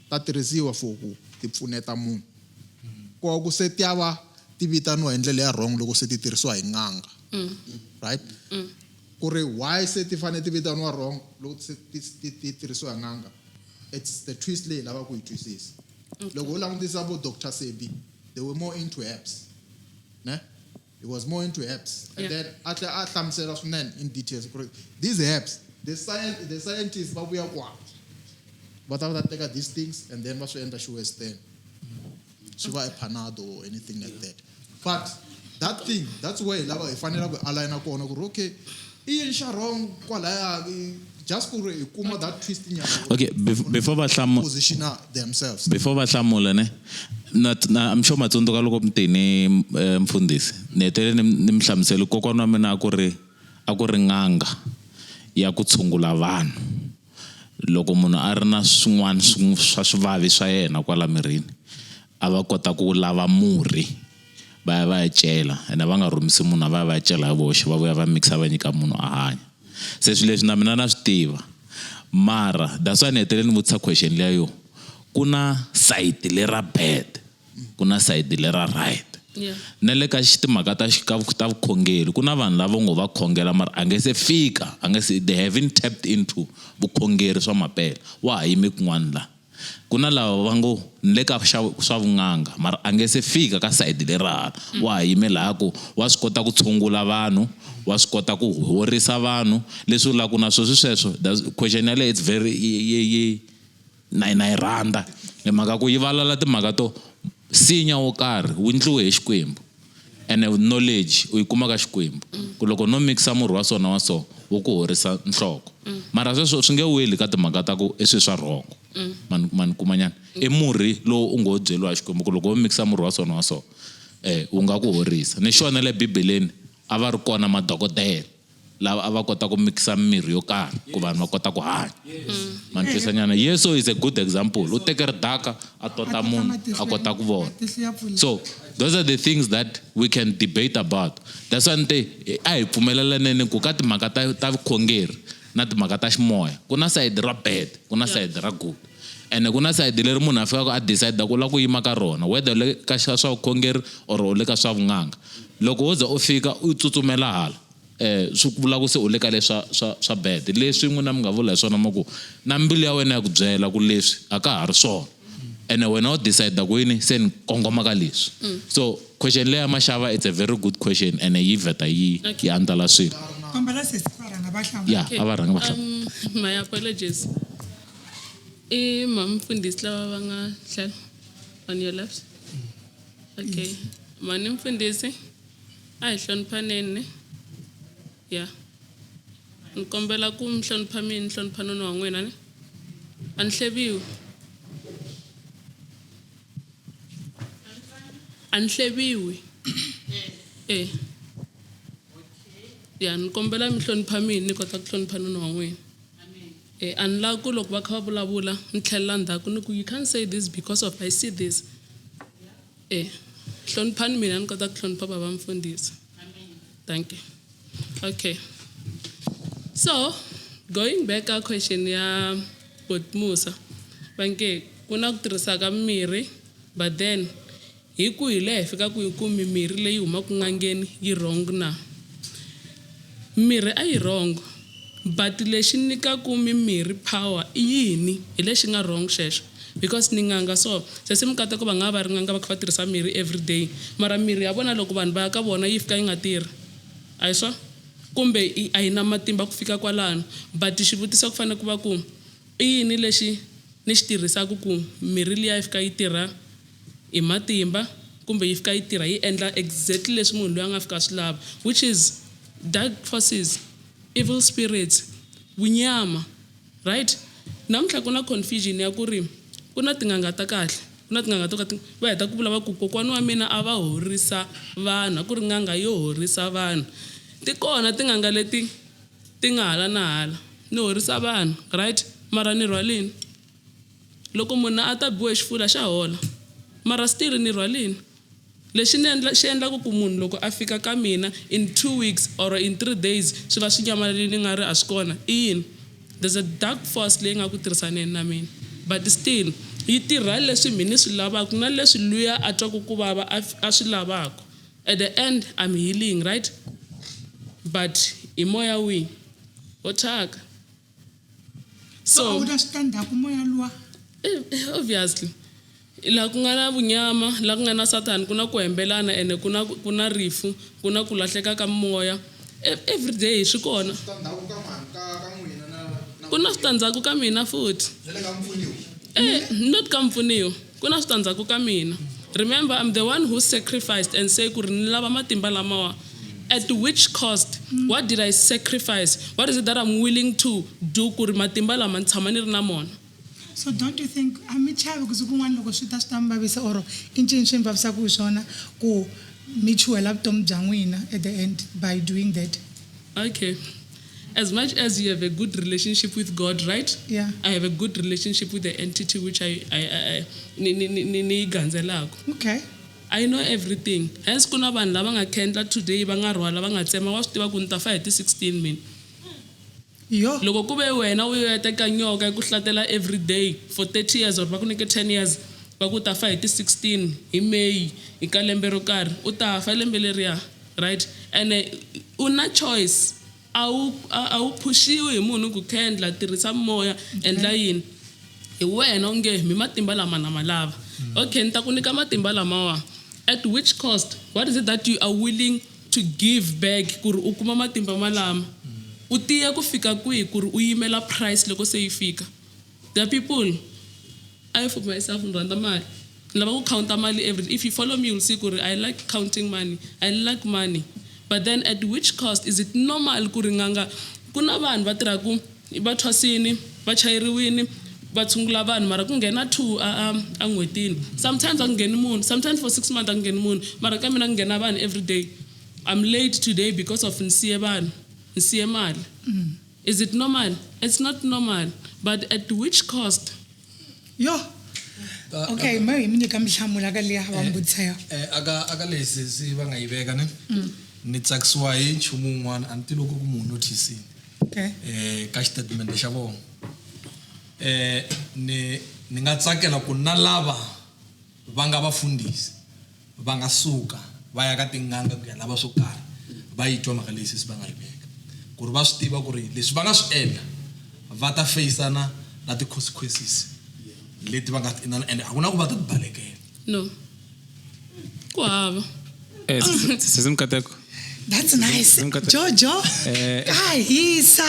ta tirhisiwa for ku ti pfuneta munhu ko ku se ti ya va ti vitaniwa hi ndlela ya wrong loko se ti tirhisiwa hi n'anga right ku ri why se ti fanele ti vitaniwa wrong loko se ti ti ti tirhisiwa hi n'anga it's the twist leyi lavaka ku yi twisisa loko u langutisa vo Dr Sebi they were more into herbs ne he was more into herbs and then a tlhela a hlamusela swinene in details ku ri these herbs the science the scientists va vuya kwala va ta va ta teka these things and then va swi endla xi-western swi va a panado or anything like that but that thing that's where hi lava hi fanelaka hi aligna kona ku ri okay i yini xa wrong kwalaya just ku ri hi kuma that twist nyana Okay, before va hlamula positiona themselves before va hlamula ne na, na I'm sure matsundzuka loko mutini mfundhisi ni hetele ni mi hlamusela kokwana wa mina a ku ri n'anga ya ku tshungula vanhu loko munhu a ri na swin'wana swa swivavi swa yena kwala mirini a va kota ku lava murhi va ya va ya cela ene va nga rhumisi munhu a va ya va ya cela hi voxe va vuya va mixa va nyika munhu a hanya se swilo leswi na mina na swi tiva mara that's why ni hetelele ni vutisa question liya yo ku na sayiti lera bad ku na sayiti lera right na le ka timhaka ta ta vukhongeri ku na vanhu lava ngo va khongela mara a nge se fika a nge se they haven't tapped into vukhongeri swa mampela wa ha yime kun'wana la ku na lava va ngo ni le ka swa vun'anga mara a nge se fika ka sayiti lera hala wa ha yime laha ku wa swi kota ku tshungula vanhu wa swi kota ku horisa vanhu leswi vulaka na sweswi sweswo question yaleyo it's very yi na na yi rhandza hi mhaka ku yi valala timhaka to sinya wo karhi wu endliwe hi Xikwembu ene knowledge u yi kuma ka Xikwembu ku loko no mixa murhi wa so na wa so wu ku horisa nhloko mara sweswo swi nge weli ka timhaka ta ku i swilo swa wrong mani kumanyana i murhi lowu u ngo byeriwa hi Xikwembu ku loko wo mixa murhi wa so na wa so wu nga ku horisa ni xona le Bibeleni a va ri kona madokodela lava a va kota ku mixa mirhi yo karhi ku vanhu va kota ku hanya mani twisanyana Yesu is a good example u teke ridaka a tota munhu a kota ku vona so those are the things that we can debate about that's why ni te a hi pfumelelaneni ku ka timhaka ta vukhongeri na timhaka ta ximoya ku na sayiti ra bad ku na sayiti ra good ene ku na sayiti leri munhu a fikaka a decide ku lava ku yima ka rona whether le ka swa vukhongeri or u le ka swa vun'anga loko wo za u fika u tsutsumela hala swi vula ku se u le ka leswa swa bad leswi n'wina mi nga vula hi swona ma ku na mbilu ya wena ya ku byela ku leswi a ka ha ri swona ene wena u decide ku yini se ni kongoma ka leswi so question leya maxava it's a very good question ene yi vheta yi yi andlala swilo kombela sesi va rhanga va hlamula ya a va rhanga va hlamula My apologies i mamfundhisi lava va nga tlhelo on your left okay mani mfundhisi a hi hloniphaneni ne ya ni kombela ku mi hlonipha mina ni hlonipha nuna wa n'wina ne a ni hleviwi a ni hleviwi ya ni kombela mi hlonipha mina ni kota ku hlonipha nuna wa n'wina a ni lavi ku loko va kha va vulavula ni tlhelela ndzhaku ni ku you can't say this because of I see this hloniphani mina ni kota ku hlonipha bava mfundhisi thank you okay so going back ka question ya Botmusa va nge ku na ku tirhisa ka mirhi but then hi ku hi leha hi fika ku hi ku mimirhi leyi humaka n'angeni yi wrong na mirhi a yi wrong but lexi nyikaku mimirhi power i yini hi lexi nga wrong xexo because ni n'anga so se se mikateko va nga va ri n'anga va kha va tirhisa mirhi every day mara mirhi ya vona loko vanhu va ya ka vona yi fika yi nga tirhi a hi swo kumbe a yi na matimba ku fika kwalano but xivutiso ku fanele ku va ku I yini lexi ni xi tirhisaka ku mirhi liya yi fika yi tirha hi matimba kumbe yi fika yi tirha yi endla exactly leswi munhu loyi a nga fika a swi lava, which is dark forces, evil spirits, vunyama, right? Namuntlha ku na confusion ya ku ri ku na tin'anga ta kahle, ku na tin'anga to ka ti va heta ku vula va ku kokwana wa mina a va horisa vanhu, a ku ri n'anga yo horisa vanhu. Ti kona tin'anga leti ti nga hala na hala, ni horisa vanhu, right? Mara ni rhwalini? Loko munhu a ta biwa hi xifula xa hola, mara still ni rhwalini? Lexi ni endla xi endlaka ku munhu loko a fika ka mina in 2 weeks or in 3 days swi va swi nyamalalile nga ri a swi kona i yini? There's a dark force leyi nga ku tirhisaneni na mina, but still yi tirha leswi mina ni swi lavaka na leswi luya a twaku ku vava a swi lavaka. At the end I'm healing, right? But hi moya wihi? Wo thyaka. So a wu na switandzhaku moya luwa? Obviously. Laha ku nga na vunyama, laha ku nga na Sathani ku na ku hembelana ene ku na ku na rifu, ku na ku lahleka ka moya. Every day swi kona. Switandzhaku ka mani ka ka n'wina na na Ku na switandzhaku ka mina futhi. Na le ka mpfuniwa? Not ka mpfuniwa. Ku na switandzhaku ka mina. Remember, I'm the one who sacrificed and say ku ri ni lava matimba lamawa. At which cost? What did I sacrifice? What is it that I'm willing to do ku ri matimba lama ni tshama ni ri na mona? So don't you think a mi chavi ku siku rin'wana loko swi ta swi ta mi vavisa or i ncini swi mi vavisaka hi swona ku mi chuhela vutomi bya n'wina at the end by doing that? Okay. As much as you have a good relationship with God, right? Yeah. I have a good relationship with the entity which I ni ni ni ni yi gandzelaka. Okay. I know everything. Hence ku na vanhu lava nga khendla today va nga rhwala va nga tsema wa swi tiva ku ni ta fa hi ti 16 mina. Yo. Loko ku ve wena u ya teka nyoka yi ku hlatela every day for 30 years or va ku nyike 10 years va ku ta fa hi ti 16 hi May hi ka lembe ro karhi u ta fa lembe leriya, right? And u na choice. A wu a wu phushiwi hi munhu ku khendla tirhisa moya endla yini. Hi wena u nge mi matimba lama na ma lava. Okay, ni ta ku nyika matimba lamawa. At which cost? What is it that you are willing to give back ku ri u kuma matimba malama? U tiya ku fika kwihi ku ri u yimela price loko se yi fika? There are people, I for myself ni rhandza mali. Ni lava ku counta mali every. If you follow me, you'll see ku ri I like counting money. I like money. But then at which cost? Is it normal ku ri n'anga? Ku na vanhu va tirhaku va thwasini, va chayeriwini, va tshungula vanhu mara ku nghena 2 a a n'hwetini. Sometimes a ku ngheni munhu, sometimes for 6 months a ku ngheni munhu, mara ka mina ku nghena vanhu every day. I'm late today because of ni siye vanhu, ni siye mali. Is it normal? It's not normal. But at which cost? Yo. Okay, me hi mi nyika mihlamula ka liya va mi vutisa yona. Aka aka leswi si va nga yi veka ne ni tsakisiwa hi nchumu wun'wana a ni tivi loko ku munhu notice-ini. Okay. Ka xitatimende xa vona. Ni ni nga tsakela ku na lava va nga vafundhisi va nga suka va ya ka tin'anga ku ya lava swo karhi va yi twa mhaka leyi sesi va nga yi veka ku ri va swi tiva ku ri leswi va nga swi endla va ta feyisana na ti-consequences leti va nga ti endla ende a ku na ku va ta ti balekela. No. Ku hava. Sesi Mkateko. That's nice. Mkateko. Jojo. Ka hisa.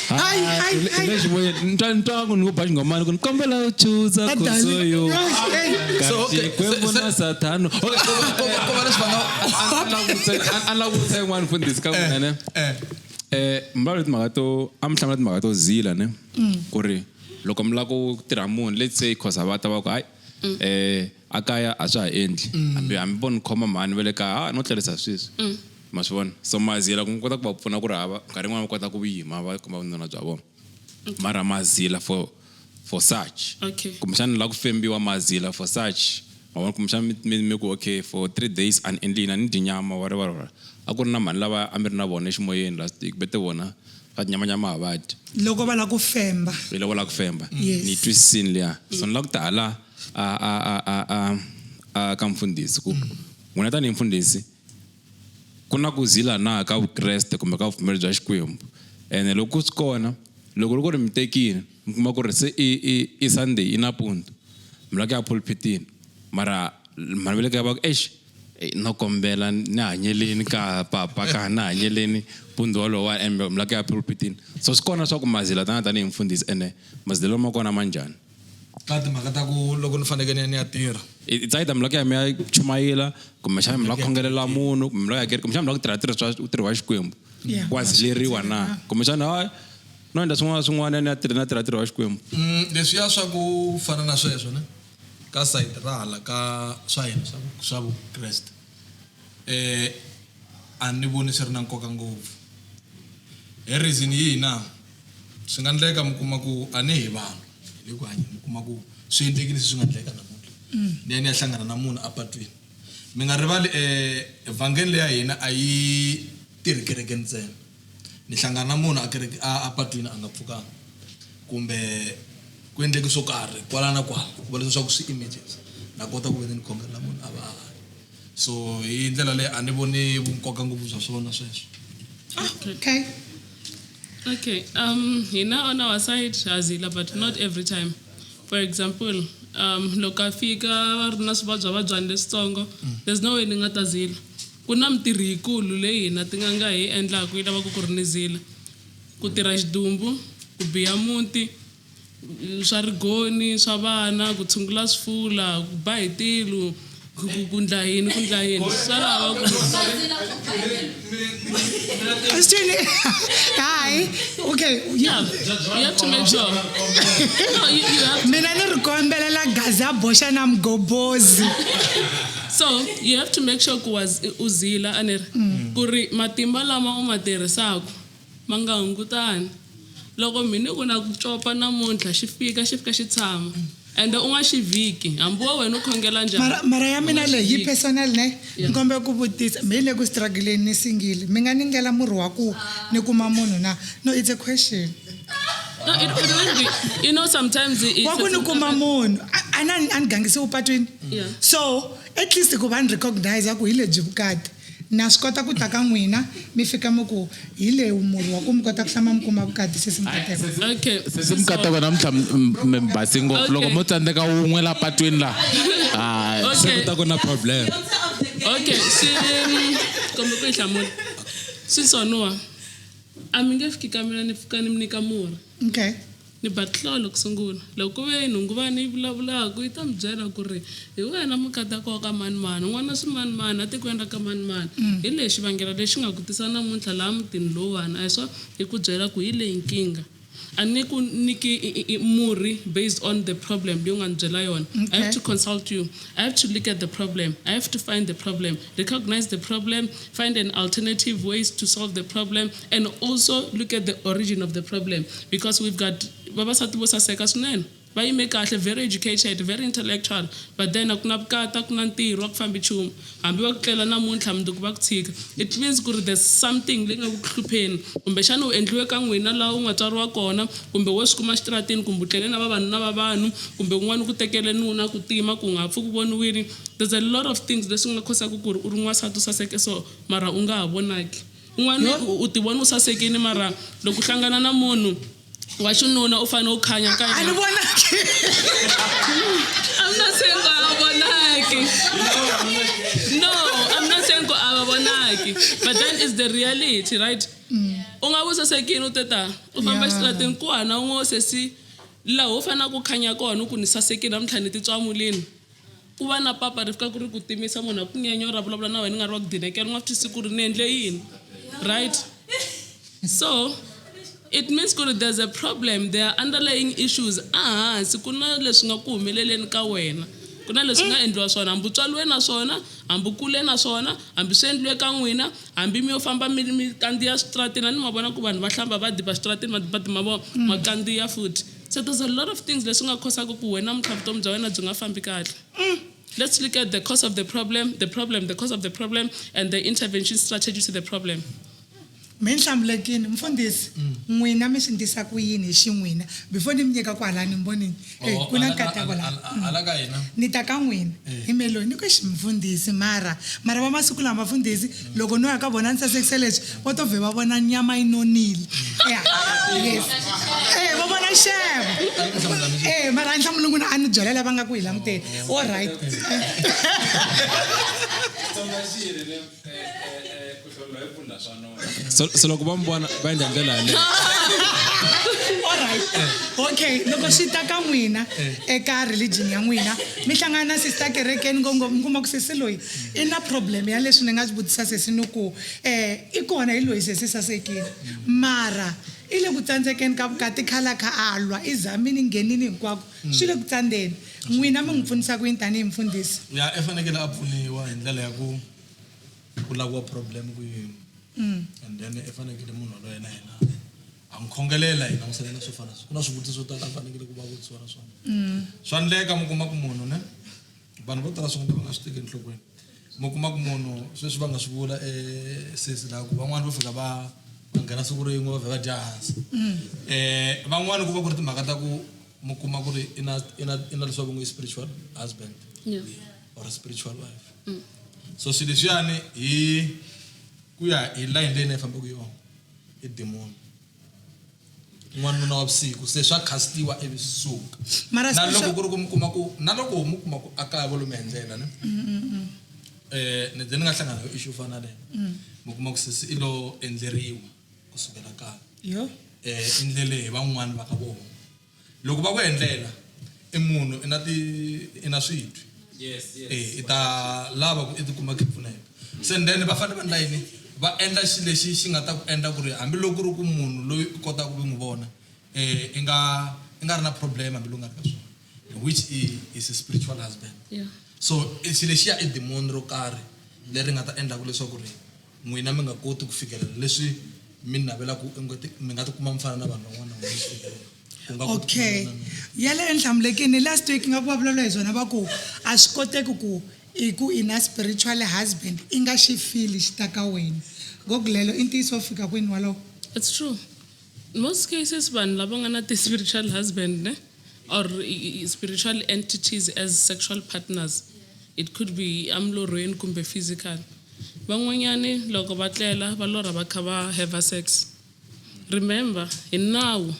Hi, hi, hi. Leswi voyeni ni twa ku ni ku ba xingomani ku ni kombela u chuza Adali. khosoyo. So, okay, Xikwembu na Sathana. Okay, ko va leswi va nga a la vutisa yin'wana mfundhisi ka n'wina ne. Mi vulavula timhaka to a mi hlamula timhaka to zila ne. Ku ri loko mi lava ku tirha munhu let's say khosa va ta va ku hayi a kaya a swa ha endli hambi hambi vo ni khoma mhani va le kaya no tlerisa sweswi. Ma swi vona? So mazila ku kota ku va pfuna ku ri hava nkarhi wun'wani va kota ku yima va kuma vununa bya vona. Mara mazila for such. Okay. Kumbexana la ku fembiwa mazila for such. Ma vona kumbexana mi ku okay for 3 days an endlini a ni dyi nyama whatever whatever. A ku ri na mhani lava a mi ri na vona eximoyeni last week vete vona va tinyamanyama a va dyi. Loko va lava ku femba. Hi loko va lava ku femba. Yes. Ni twisisini liya. So ni lava ku ta hala a ka mfundhisi ku n'wina tanihi mfundhisi ku na ku zila na ka Vukreste kumbe ka vupfumeri bya Xikwembu. Ene loko swi kona loko ri ku ri mi tekile mi kuma ku ri se i Sunday i nampundzu mi lava ku ya pulpitini mara mhani va le kaya va ku eish No kombela ni hanyeleni ka papa ka ni hanyeleni mpundzu wolowo ende mi la ku ya pulpitini so swi kona swa ku mazila tana tanihi mfundhisi ene mazilelo ma kona ma njhani Ka timhaka ta ku loko ni fanekele ni ya ni ya tirha. It's either mi la ku ya mi ya chumayela kumbexana mi la ku khongelela munhu kumbe mi la ku ya kereke kumbexana mi la ku tirha tirho swa ntirho wa Xikwembu. Yeah. Wa zileriwa na kumbexana hayi no endla swin'wana na swin'wana ni ya tirha na tirha ntirho wa Xikwembu. Leswiya swa ku fana na sweswo ne ka sayiti ra hala ka swa hina swa swa Vukreste a ni voni swi ri na nkoka ngopfu hi reason yihi na swi nga endleka mi kuma ku a ni hi vanhu hi le ku hanyeni mi kuma ku swi endlekile leswi swi nga endleka namuntlha ni ya ni ya hlangana na munhu apatwini mi nga rivali evhangeli leya hina a yi tirhi kerekeni ntsena ni hlangana na munhu a kereke a apatwini a nga pfukanga kumbe ku endleke swo karhi kwala na kwala ku va leswaku swi emergency na kota ku ve ni khongelela munhu a va a hanya so hi ndlela leyi a ni voni vunkoka ngopfu bya swona sweswo. Okay. Okay. Hina on our side hazila but not every time. For example, loko a fika va ri na swivabyavabyani leswitsongo, there's no way ni nga ta zila. Ku na mintirho yikulu leyi hina tin'anga hi yi endlaka yi lavaka ku ri ni zila. Ku tirha xidumbu, ku biya muti, swa rigoni, swa vana, ku tshungula swifula, ku ba hi tilo, ku ku ku ndla yini, ku ndla yini. Swa lava ku Sithini? Hayi. Okay. Yeah, you have to make sure. No, you have to. Mina ni ri kombelela gaza boxa na mgobozi. So you have to make sure ku wa u zila a ni ri ku ri matimba lama u ma tirhisaka ma nga hungutani. Loko mina ku na ku copa namuntlha xi fika xi fika xi tshama ende u nga xi vhiki hambi wa wena u khongela njhani. Mara mara ya U nga mina xi leyi yi vhiki. personal ne. Yeah. Ni kombela ku vutisa mi le ku struggle-eni ni singile mi nga ni ndlela murhi wa ku ni kuma munhu na no it's a question. No, it won't be. You know, sometimes it's Wa ku ni kuma munhu a na a ni gangisiwi patwini. Yeah. So at least ku va ni recognize ku hi lebyi vukati na swi kota ku ta ka n'wina mi fika mi ku hi leyi murhi wa ku mi kota ku hlama mi kuma vukati sesi Mukateko. Okay. Sesi Mukateko namuntlha mi basi ngopfu loko Okay. mo tsandzeka wun'we la patwini la. Hayi. Okay. Se ku ta ku na problem. Okay, swi kombe ku yi hlamula. Swi sonuwa. A mi nge fiki ka mina ni fika ni mi nyika murhi. Okay. Ni ba tlolo ku sungula. Loko ku ve nhunguvani yi vulavulaka yi ta mi byela ku ri hi wena mukatako wa ka manimani, n'wana swimanimani a tikweni ra ka manimani. Hi lexi xivangelo lexi nga ku tisa namuntlha laha mutini lowuwani a hi swa hi ku byela ku hi leyi nkingha. A ni ku nyiki murhi based on the problem leyi u nga ni byela yona. I have to consult you. I have to look at the problem. I have to find the problem, recognize the problem, find an alternative ways to solve the problem, and also look at the origin of the problem. Because we've got vavasati vo saseka swinene. Va yime kahle, very educated, very intellectual, but then a ku na vukati, a ku na ntirho, a ku fambi nchumu. Hambi va ku tlela namuntlha, mundzuku va ku tshika. It means ku ri there's something leyi nga ku hlupheni. Kumbexana u endliwe ka n'wina laha u nga tswariwa kona, kumbe wo swi kuma xitaratini, kumbe u tlele na vavanuna va vanhu, kumbe un'wana u ku tekele nuna ku tima ku nga ha pfuki voniwile. There's a lot of things leswi nga khosaka ku ri u ri n'wansati u saseke so, mara u nga ha vonaki. Un'wana u ti vona u sasekile mara loko u hlangana na munhu wa xinuna u fanele u khanya ka A ni yena. vonaki. I'm not saying ku a va vonaki. No, I'm not saying ku a va vonaki. But then it's the reality, right? U nga vu sasekile u te ta, u famba Yeah. xitaratini ku hana un'we sesi laha u faneleke ku khanya kona u ku ni sasekile namuntlha ni titwa mulini. Ku va na papa ri fika ku ri ku timisa munhu a ku nyenya ra vulavula na wena i nga ri wa ku dinekela u nga swi twisisi ku ri ni endle yini. Right? So it means ku ri there's a problem, there are underlying issues ehansi ku na leswi nga ku humeleleni ka wena. Ku na leswi nga endliwa swona, hambi u tswariwe na swona, hambi u kule na swona, hambi swi endliwe ka n'wina, hambi mi yo famba mi mi kandziya switaratini, a ni ma vona ku vanhu va hlamba va diba switaratini, ma diba ma vona, ma kandziya futhi. So there's a lot of things leswi nga khosaka ku wena namuntlha vutomi bya wena byi nga fambi kahle. Let's look at the cause of the problem, the problem, the cause of the problem, and the intervention strategy to the problem. Mi ni hlamulekini mfundhisi n'wina mi swi ndlisa ku yini hi xin'wina before ni mi nyika kwalani mi vonini Oh, ku na nkateko laha. Hala ka hina. Ni ta ka n'wina hi meloni ni ku xi mfundhisi mara mara va masiku lama vafundhisi loko no ya ka vona ni sasekise leswi va to vhe va vona nyama yi nonile. Ya, yes. Va vona xevo. Mara a ni hlamuli n'wina a ni byela lava nga ku hi languteni. All right. So loko va mi vona va endla ndlela yaleyo. Alright, okay, loko swi ta ka n'wina eka religion ya n'wina, mi hlangana na sister kerekeni ngopfungopfu, mi kuma ku sesi loyi i na problem ya leswi ni nga swi vutisa sesi, ni ku i kona hi loyi sesi sasekile, mara i le ku tsandzekeni ka vukati, khala kha a lwa, i zamini, nghenini hinkwako, swi le ku tsandzeni. N'wina mi n'wi pfunisa ku yini tanihi mfundhisi? Ya, i fanekele a pfuniwa hi ndlela ya ku ku laviwa problem ku yini, and then i fanekele munhu waloye na yena a n'wi khongelela, hi langutisana na swo fana, ku na swivutiso swo tala a fanekele ku va vutisiwa na swona. Swa endleka mi kuma ku munhu ne vanhu vo tala swi nga va nga swi teki enhlokweni, mi kuma ku munhu sweswi va nga swi vula sesi laha ku van'wani vo fika va nghena siku rin'we va vhe va dya hansi, van'wani ku va ku ri timhaka ta ku mi kuma ku ri i na leswi va ngo i spiritual husband or a spiritual wife. So swilo leswiyani hi ku ya hi line leyi na yi fambaka yona i demon, n'wanuna wa vusiku, se swa khastiwa ivi swi suka. Mara Na loko spiritual- ku ri ku mi kuma ku na loko mi kuma ku a kaya vo lomu hi ndlela ne, ni ze ni nga hlangana na issue yo fana na leyo, mi kuma ku sesi i lo endleriwa kusukela kaya. Yo. I ndlele hi van'wani va ka vona. Loko va ku endlela, i munhu i na ti i na switwi. I ta lava ku i tikuma ku pfuneka, se then va fanele va endla yini? Va endla xilo lexi xi nga ta ku endla ku ri hambiloko ku ri ku munhu loyi u kotaka ku n'wi vona, i nga ri na problem hambi lowu nga ri ka swona, which is a spiritual husband. So i xilo lexiya i demon ro karhi leri nga ta endlaku leswaku ri n'wina mi nga koti ku fikelela leswi mi navelaka, mi nga tikuma mi fana na vanhu van'wana na n'wina mi swi fikelela. Ku nga koti ku Okay, fana na- ya le enhlamulekini last week nga ku va vulavula hi swona, va ku a swi koteki ku i ku i na spiritual husband i nga xi fili xi ta ka wena ngoku lelo i ntiyiso wo fika kwini walowo? It's true. Most cases, vanhu lava nga na ti-spiritual husband ne, or spiritual entities as sexual partners, it could be amlorweni kumbe physical. Van'wanyani loko va tlela va lorha va kha va have sex. Remember, hi nawu,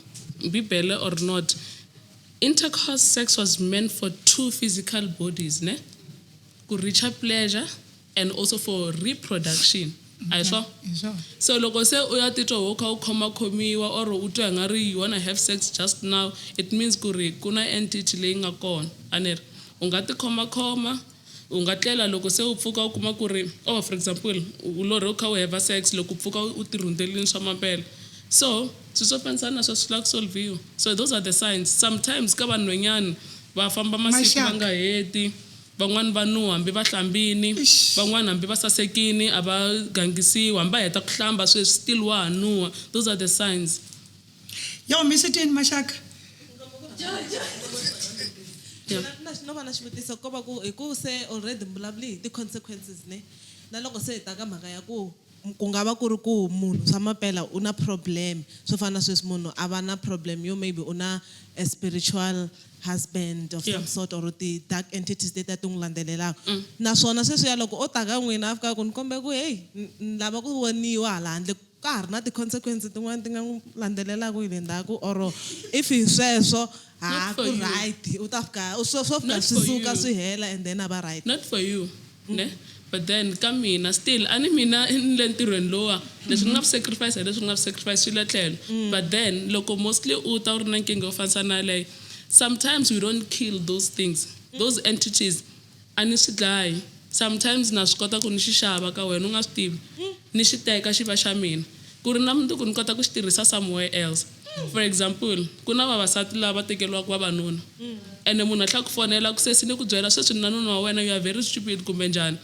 Bibele or not, intercourse sex was meant for two physical bodies, ne? Ku reach a pleasure and also for reproduction. A hi swona? Hi swona. So loko se u ya titwa wo kha u khomakhomiwa or u twa nga ri you wanna have sex just now, it means ku ri ku na entity leyi nga kona. A ni ri u nga ti khomakhoma, u nga tlela, loko se u pfuka u kuma ku ri, oh, for example, u lorhe u kha u have sex, loko u pfuka u ti rhundelini swa mampela. So swilo swo fanisana na swo swi lava ku solviwa. So those are the signs. Sometimes ka vanhwanyani va famba masiku va Maxaka. nga heti, van'wani va nuha hambi va hlambini, Eish. van'wani hambi va sasekini a va gangisiwi, hambi va heta ku hlamba sweswi still wa ha nuha. Those are the signs. Yo, mi swi twini maxaka? Yeah. No va na xivutiso ko va ku hi ku se already mi vulavuli hi ti-consequences ne, na loko se hi ta ka mhaka ya ku ku nga va ku ri ku munhu swa mampela u na problem, swo fana na sweswi munhu a va na problem yo maybe u na a spiritual husband of some sort or ti-dark entities leti a ti n'wi landzelelaka, naswona sweswiya loko o ta ka n'wina a fika ku ni kombe ku heyi ni lava ku voniwa hala handle, ka ha ri na ti-consequences tin'wana ti nga n'wi landzelelaka hi le ndzhaku, or if hi sweswo ha Not ku for you. right, u ta fika swo fika Not swi for suka you. swi hela and then a va right? Not for you ne, but then ka mina still a ni mina ni le ntirhweni lowa, leswi ni nga swi sacrifice hi leswi ni nga swi sacrifice swi le tlhelo. But then loko mostly u ta u ri na nkingha yo fanisa na yaleyo, sometimes we don't kill those things, those entities a ni swi dlayi. Sometimes na swi kota ku ni xi xava ka wena u nga swi tivi, ni xi teka xi va xa mina, ku ri na mundzuku ni kota ku xi tirhisa somewhere else. For example, ku na vavasati lava tekeriwaka vavanuna, ene munhu a tlhela ku fonela ku sesi ni ku byela sweswi ni na nuna wa wena, you are very stupid kumbe njhani,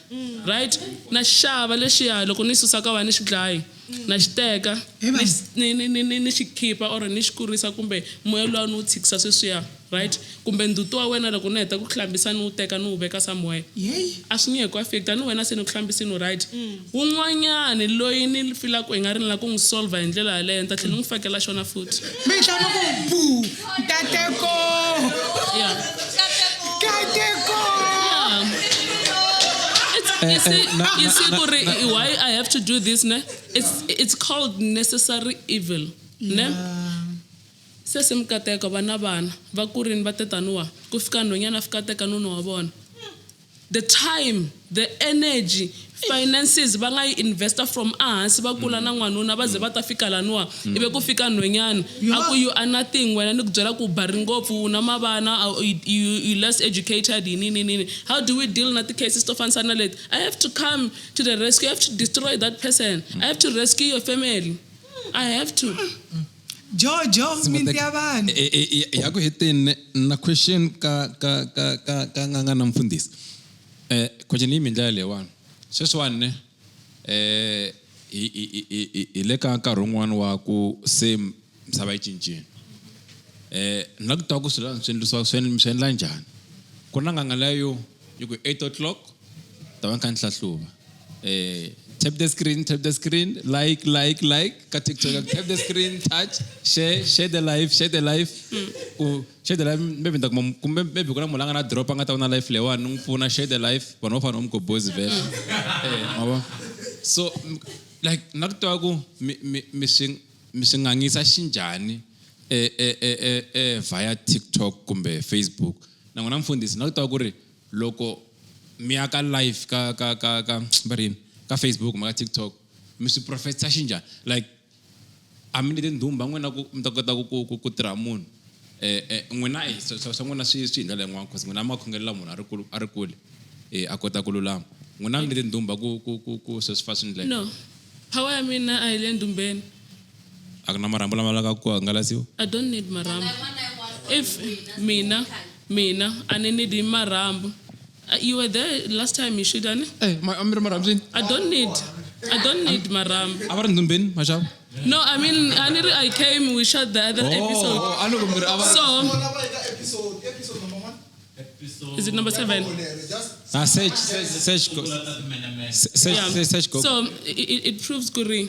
right? Na xava lexiya, loko ni susa ka wena ni xi dlayi, na xi teka, Hi vanhu. ni xi khipa or ni xi kurisa, kumbe moya luwa ni wu tshikisa sweswiya, right? Kumbe ndutu wa wena loko ni heta ku hlambisa ni wu teka ni wu veka somewhere, Yeyi. a swi nge ku affect ni wena se ni ku hlambisini, right? Wun'wanyani loyi ni filaka i nga ri ni lava ku n'wi solver hi ndlela yaleyo, ni ta tlhela ni n'wi fakela xona futhi. Mi hlama ku bu nkateko. Nkateko. Yeah. It's, you see, you see, kuri, why I have to do this, ne? It's called necessary evil, ne? Se se mikateko va na vana va kurini va tetaniwa ku fika nhwanyana a fika teka nuna wa vona, the time, the energy. Finances va nga yi investa from ehansi va kula na n'wanuna va ze va ta fika laniwa ivi ku fika nhwenyana a ku you are nothing wena ni ku byela ku bari ngopfu u na mavana you less educated yini nini nini. How do we deal na ti-cases to fanisa na leti? I have to come to the rescue. I have to destroy that person. I have to rescue your family. I have to. Jojo minti ya vanhu. Ya ku heteni na question ka ka ka ka ka nga nga na mfundhisi. Question yi mi ndlela leyiwani. Sweswiwani ne hi le ka nkarhi wun'wani wa ku se misava yi cincile. Na ku twa ku swilo swi endlisiwa swi endla njhani. Ku na n'anga leyo yi ku 8 o'clock ta va ni kha ni hlahluva. Tap the screen, tap the screen, like, like, like, ka TikTok, tap the screen, touch, share, share the live, share the live. Ku share the live, maybe nta kuma, kumbe maybe ku na munhu la nga na drop a nga ta vona live leyiwani, ni n'wi pfuna share the live, vanhu vo fana na Mgobozi vhele. Ma vona? So, like, na ku tiva ku mi swi mi swi ngangisa xinjhani via TikTok kumbe Facebook. Na n'wina mfundhisi, na ku tiva ku ri loko mi ya ka live ka ka ka ka va ri yini? Ka Facebook ma ka TikTok mi swi profetisa xinjhani? Like a mi ni tindhumba n'wina ku mi ta kota ku tirha munhu. N'wina swa n'wina swi hi ndlela yin'wana cause n'wina ma khongelela munhu a ri kule a kota ku lulama. N'wina mi ni tindhumba ku sweswi fa swi ndlela. No. Power ya mina a hi le ndumbeni. A ku na marhambu lama lavaka ku hangalasiwa? I don't need marhambu. If mina a ni need marhambu. You were there last time you should, ani? A mi ri marhambini? I don't need marhambu. A va ri ndumbeni, maxava? No, I mean, I came, we shot the other episode. A ni ku mi ri a va So, Episode number 1? Is it number 7? Search, search, go. Search, search, go. So, it proves kuri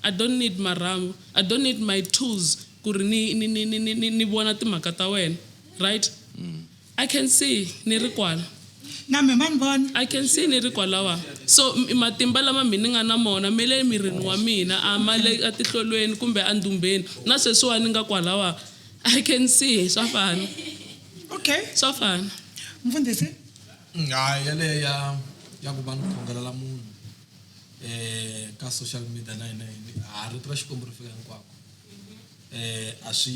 I don't need marhambu. I don't need my tools kuri ni vona timhaka ta wena, right? I can see ni ri kwala. Na me ma ni vona. I can see ni ri kwalawa. So matimba lama mina ni nga na mona me le mirini wa mina a ma le atihlolweni kumbe andumbeni na sweswiwa ni nga kwalawa. I can see swa fana. Okay. Swa fana. Mfundhisi? Hayi yaleyo ya ku va ni khongelela munhu ka social media na yini a rito ra Xikwembu ri fika hinkwako. A swi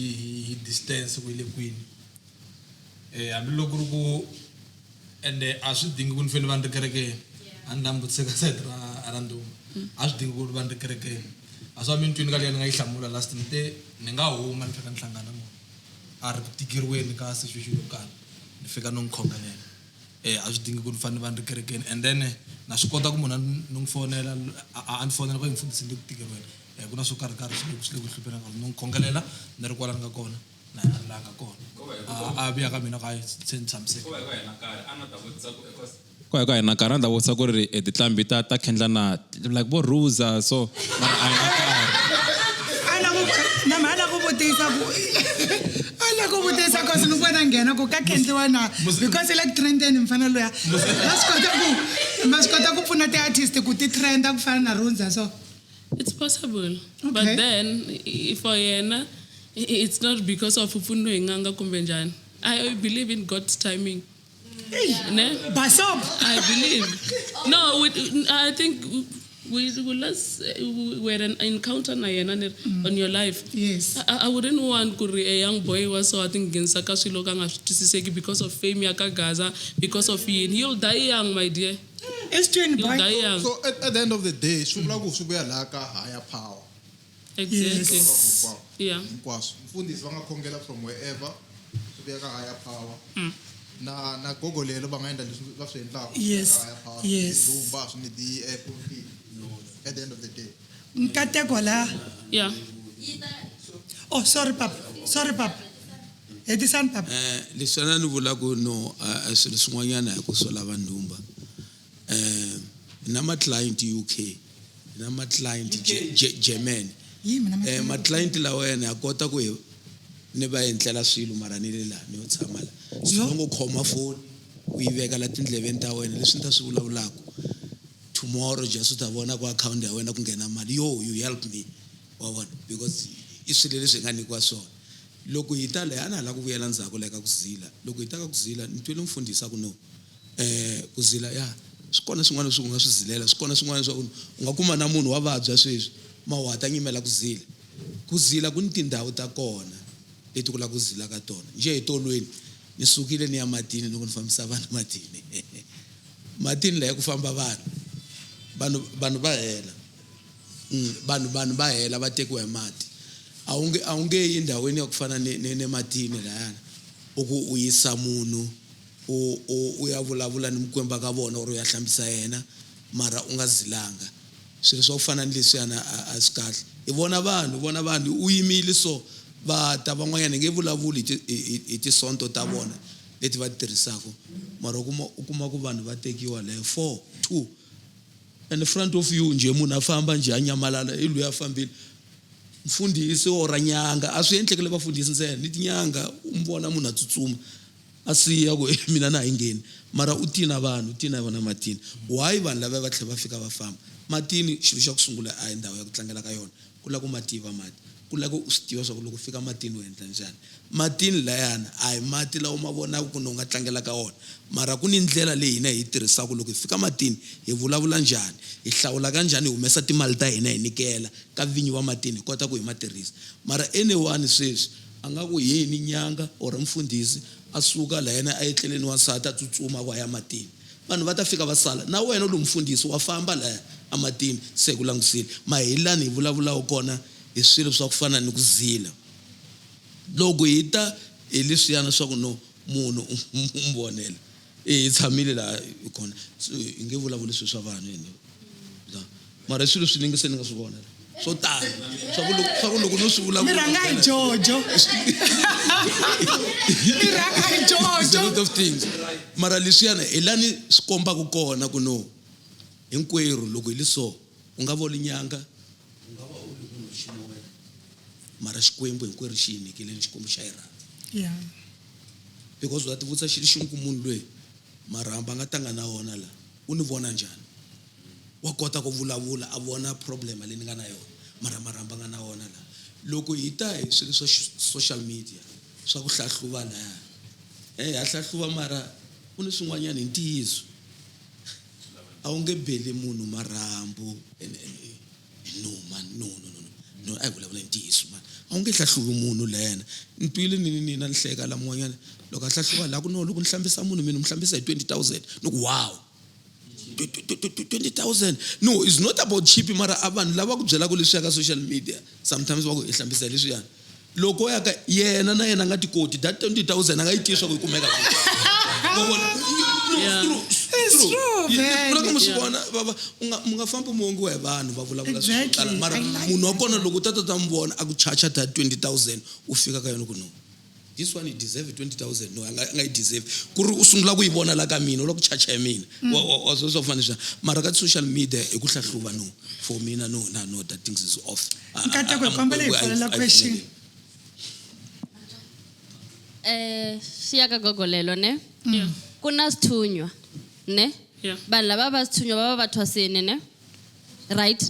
hi distance ku yi le kwini. Hambiloko ku ri ku ende a swi dingi ku ni fanele va ni ri kerekeni. A ni langutise ka side ra ndhuma. A swi dingi ku va ni ri kerekeni. A swa mi ni twini ka liya ni nga yi hlamula last ni te ni nga huma ni fika ni hlangana na munhu a ri ku tikeriweni ka situation yo karhi ni fika ni n'wi khongelela. A swi dingi ku ni fanele va ni ri kerekeni. And then na swi kota ku munhu a ni n'wi fonela, a ni fonela ku yi mfundhisi ni le ku tikeriweni. Ku na swo karhi karhi swi le ku hlupheni ka ni n'wi khongelela ni ri kwala ni nga kona. Na la nga kona. A vuya ka mina ka se ni tshamiseke. Ko hi ka hina nkarhi a ni ta vutisa ku ri tinqambi ta khendla na like vo Ruza so mara a hi na nkarhi. Na mha la ku vutisa ku a la ku vutisa cause ni vona nghena ku ka khendliwa na because like trendeni mfana loya. Ma swi kota ku pfuna ti-artist ku ti trenda ku fana na Ruza so. It's possible. Okay. But then for yena it's not because of upfuno hi n'anga kumbe njhani. I believe in God's timing. Ne? Basop. I believe. No, I think we last we had an encounter na yena on your life. Yes. I wouldn't want kuri a young boy was so I think nghenisa ka swilo ka nga swi twisiseki because of fame ya ka Gaza, because of yini. You'll die young, my dear. It's twin You'll boy. die young. So at the end of the day, swi vula ku swi vuya laha ka higher power. Exactly. Yes. Yeah. Hinkwaswo. Mfundhisi va nga khongela from wherever swi vuya ka higher power. Na gogo lelo va nga endla leswi va swi endlaka. Yes. Higher power. Yes. Ndumba swi ni di at the end of the day. Nkateko la. Yeah. Oh, sorry papa. Sorry papa. Hetisani papa. Leswi a ni vula ku no swilo swin'wanyana hi ku swo lava ndumba. Na ma client UK, na ma client German. Yimi na ma Ma client lawa yena ya kota ku hi ni va endlela swilo mara ni le laha ni yo tshama la. So loko u khoma phone u yi veka la tindleveni ta wena leswi ni ta swi vulavulaka. Tomorrow just u ta vona ku account ya wena ku nghena mali. Yo, you help me. Wa vona? Because i swilo leswi hi nga nyikiwa swona. Loko hi ta laha, a na ha lava ku vuyela ndzhaku la ka ku zila. Loko hi ta ka ku zila, ni twile mfundhisi a ku no. Ku zila, ya, Swi kona swin'wana leswi u nga swi zilela, swi kona swin'wana swa ku u nga kuma na munhu wa vabya sweswi, ma wa ta nyimela ku zila. Ku zila ku ni tindhawu ta kona leti ku lava ku zila ka tona. Njhe hi tolweni ni sukile ni ya matini ni ku ni fambisa vanhu matini. Matini laha ku famba vanhu. Vanhu vanhu va hela. Vanhu vanhu va hela va tekiwa hi mati. A wu nge yi endhawini ya ku fana ni ni, ni matini lahayana. U ku u yisa munhu u ya vulavula ni mikwembu ka vona or u ya hlambisa yena mara u nga zilanga. Swilo swa ku fana ni leswiyana a swi kahle. Hi vona vanhu, hi vona vanhu u yimile so va ta van'wanyana hi nge vulavuli hi tisonto ta vona leti va ti tirhisaka mara u kuma ku vanhu va tekiwa leyo 4 2 in front of you nje munhu a famba nje a nyamalala i loyi a fambile mfundhisi or nyanga a swi endlekele vafundhisi ntsena ni tinyanga u mi vona munhu a tsutsuma a siya ku "Eh, mina na hi ngheni mara u tina vanhu u tina vona matini why vanhu lava va tlhela va fika va famba matini xilo xa ku sungula a hi ndhawu ya ku tlangela ka yona ku lava ku ma tiva mati ku lava ku u swi tiva swa ku loko u fika matini u endla njhani matini layana a hi mati lawa ma vonaka ku u nga tlangela ka wona mara ku ni ndlela leyi hina hi yi tirhisaka loko hi fika matini hi vulavula njhani hi hlawula ka njhani hi humesa timali ta hina hi nyikela ka vinyi va matini hi kota ku hi ma tirhisa mara anyone sweswi a nga ku yini nyanga or mfundhisi a suka la yena a etleleni wansati a tsutsuma ku a ya matini vanhu va ta fika va sala na wena lowu mfundhisi wa famba laya amatini se ku langusile ma hi lani hi vulavulaka kona hi swilo swa ku fana ni ku zila loko hi ta hi leswiyana swa ku no munhu u n'wi vonela hi tshamile laha hi kona so hi nge vulavuli swilo swa vanhu hina La. Mara i swilo swi ningi se ni nga swi vona swo tala swa ku loko no swi Mi vulavula rhanga hi Jojo. Mi rhanga hi It's a Jojo. lot of things mara leswiyana hi lani swi kombaka kona ku no hinkwerhu loko hi li so u nga voli nyanga u nga va u ri munhu ximoya mara xikwembu hinkwerhu xi hi nyikile xikwembu xa hi rhandza because u ta tivutisa xilo xin'we ku munhu loyi marhambu a nga tanga na wona la u ni vona njhani wa kota ku vulavula a vona problem leyi ni nga na yona mara marhambu a nga na wona la loko hi ta hi swilo swa social media swa ku hlahluva laya ha hlahluva mara ku ni swin'wanyana hi ntiyiso a wu nge beli munhu marhambu no man no no no no a hi vulavula hi ntiyiso man a wu nge hlahluvi munhu lena ni twile ni na ni hleka la mun'wanyana loko a hlahluva la ku no loko ni hlambisa munhu mina ni hlambisa hi 20,000 ni ku wow 20,000 no it's not about cheap mara a vanhu lava ku byelaka leswiya ka social media sometimes va ku hi hlambisa hi leswiyani loko ya ka yena na yena a nga ti koti that 20,000 a nga yi tivi swa ku yi kumeka kwihi. Wa vona? No, true, It's true, Yi- vele. loko mi swi vona mi nga fambi mi ongiwa hi vanhu va vulavula swilo swo tala Exactly. mara I like munhu wa that. kona loko u ta mi vona a ku charge that 20,000 u fika ka yona ku no this one you deserve 20,000 no a nga yi deserve ku ri u sungula ku yi vona la ka mina u la ku chacha hi mina wa swo fana swa mara ka social media hi ku hlahluva no for mina no na no that things is off Nkateko, hi kombela hi pfalela question. Swi ya ka gogo lelo ne ku na swithunywa ne vanhu lava va swithunywa va va va thwasini ne right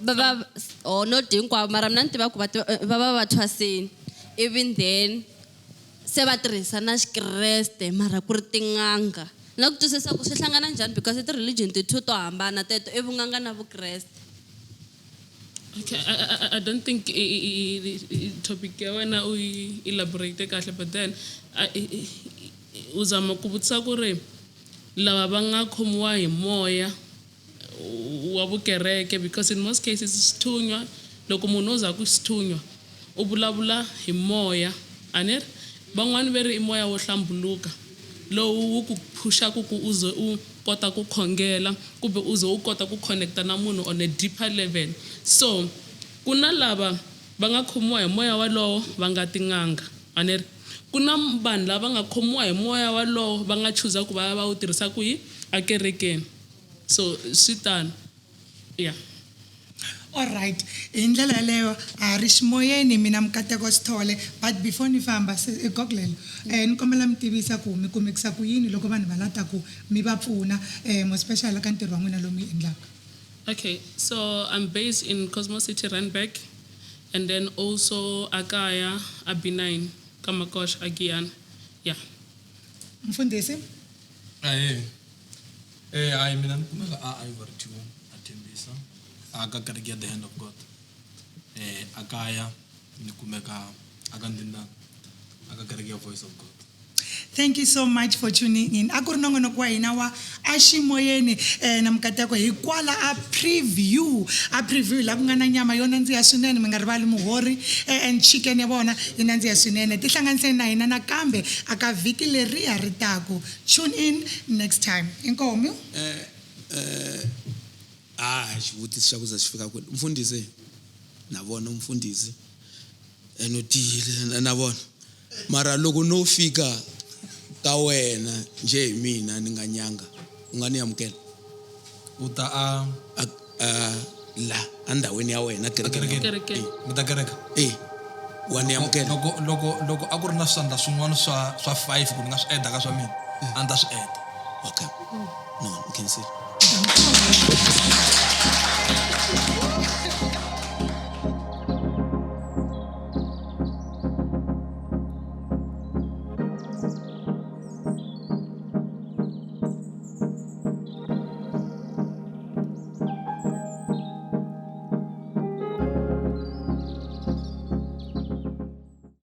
va va or not hinkwavo mara mina ni tiva ku va va va thwasini even then se va tirhisa na xikreste mara ku ri tin'anga na ku twisisa ku swi hlangana njhani because i ti-religion ti-two to hambana teto i vun'anga na vukreste. Okay, I don't think topic ya wena u yi elaborate kahle but then u zama ku vutisa ku ri lava va nga khomiwa hi moya wa vukereke because in most cases xithunywa loko munhu o za ku xithunywa u vulavula hi moya a ni ri van'wani ve ri i moya wo hlambuluka lowu wu ku phuxaku ku u ze u kota ku khongela kumbe u ze u kota ku connecta na munhu on a deeper level so ku na lava va nga khomiwa hi moya walowo va nga tin'anga a ni ri ku na vanhu lava nga khomiwa hi moya walowo va nga chuza ku va ya va wu tirhisa kwihi akerekeni so swi tano yeah. Alright, hi ndlela yaleyo a ri ximoyeni mina Mukateko Sithole but before ni famba se goglelo ni kombela mi tivisa ku mi kumekisa ku yini loko vanhu va lata ku mi va pfuna mo special ka ntirho wa n'wina lowu mi endlaka. Okay, so I'm based in Cosmo City, Randburg, and then also Akaya, AB9, Kamakosh, Agian. Yeah. Mfundhisi? Ahe. Hayi mina ni kumeka a Ivory 2 a Tembisa a ka kereke ya The Hand of God. A kaya ni kumeka a ka Ndindana a ka kereke ya Voice of God. Thank you so much for tuning in. A ku ri nongonoko wa hina wa aximoyeni na mikateko hi kwala a preview. A preview laha ku nga na nyama yo nandziha swinene mi nga rivali muhori and chicken ya vona yi nandziha swinene. Tihlanganiseni na hina nakambe a ka vhiki leriya ri taku. Tune in next time. Inkomu. Ah xivutiso xa ku za xi fika kwini mfundhisi na vona mfundhisi ene u tiyile na vona mara loko no fika ka wena nje hi mina ni nga nyanga u nga ni amukela U ta a la endhawini ya wena kerekeni Kerekeni. Mi ta kereka. Eh wa ni amukela Loko loko loko a ku ri na swandla swin'wana swa swa 5 ku ni nga swi eda ka swa mina a ni ta swi eda. Okay. No, ni khensile. Danko.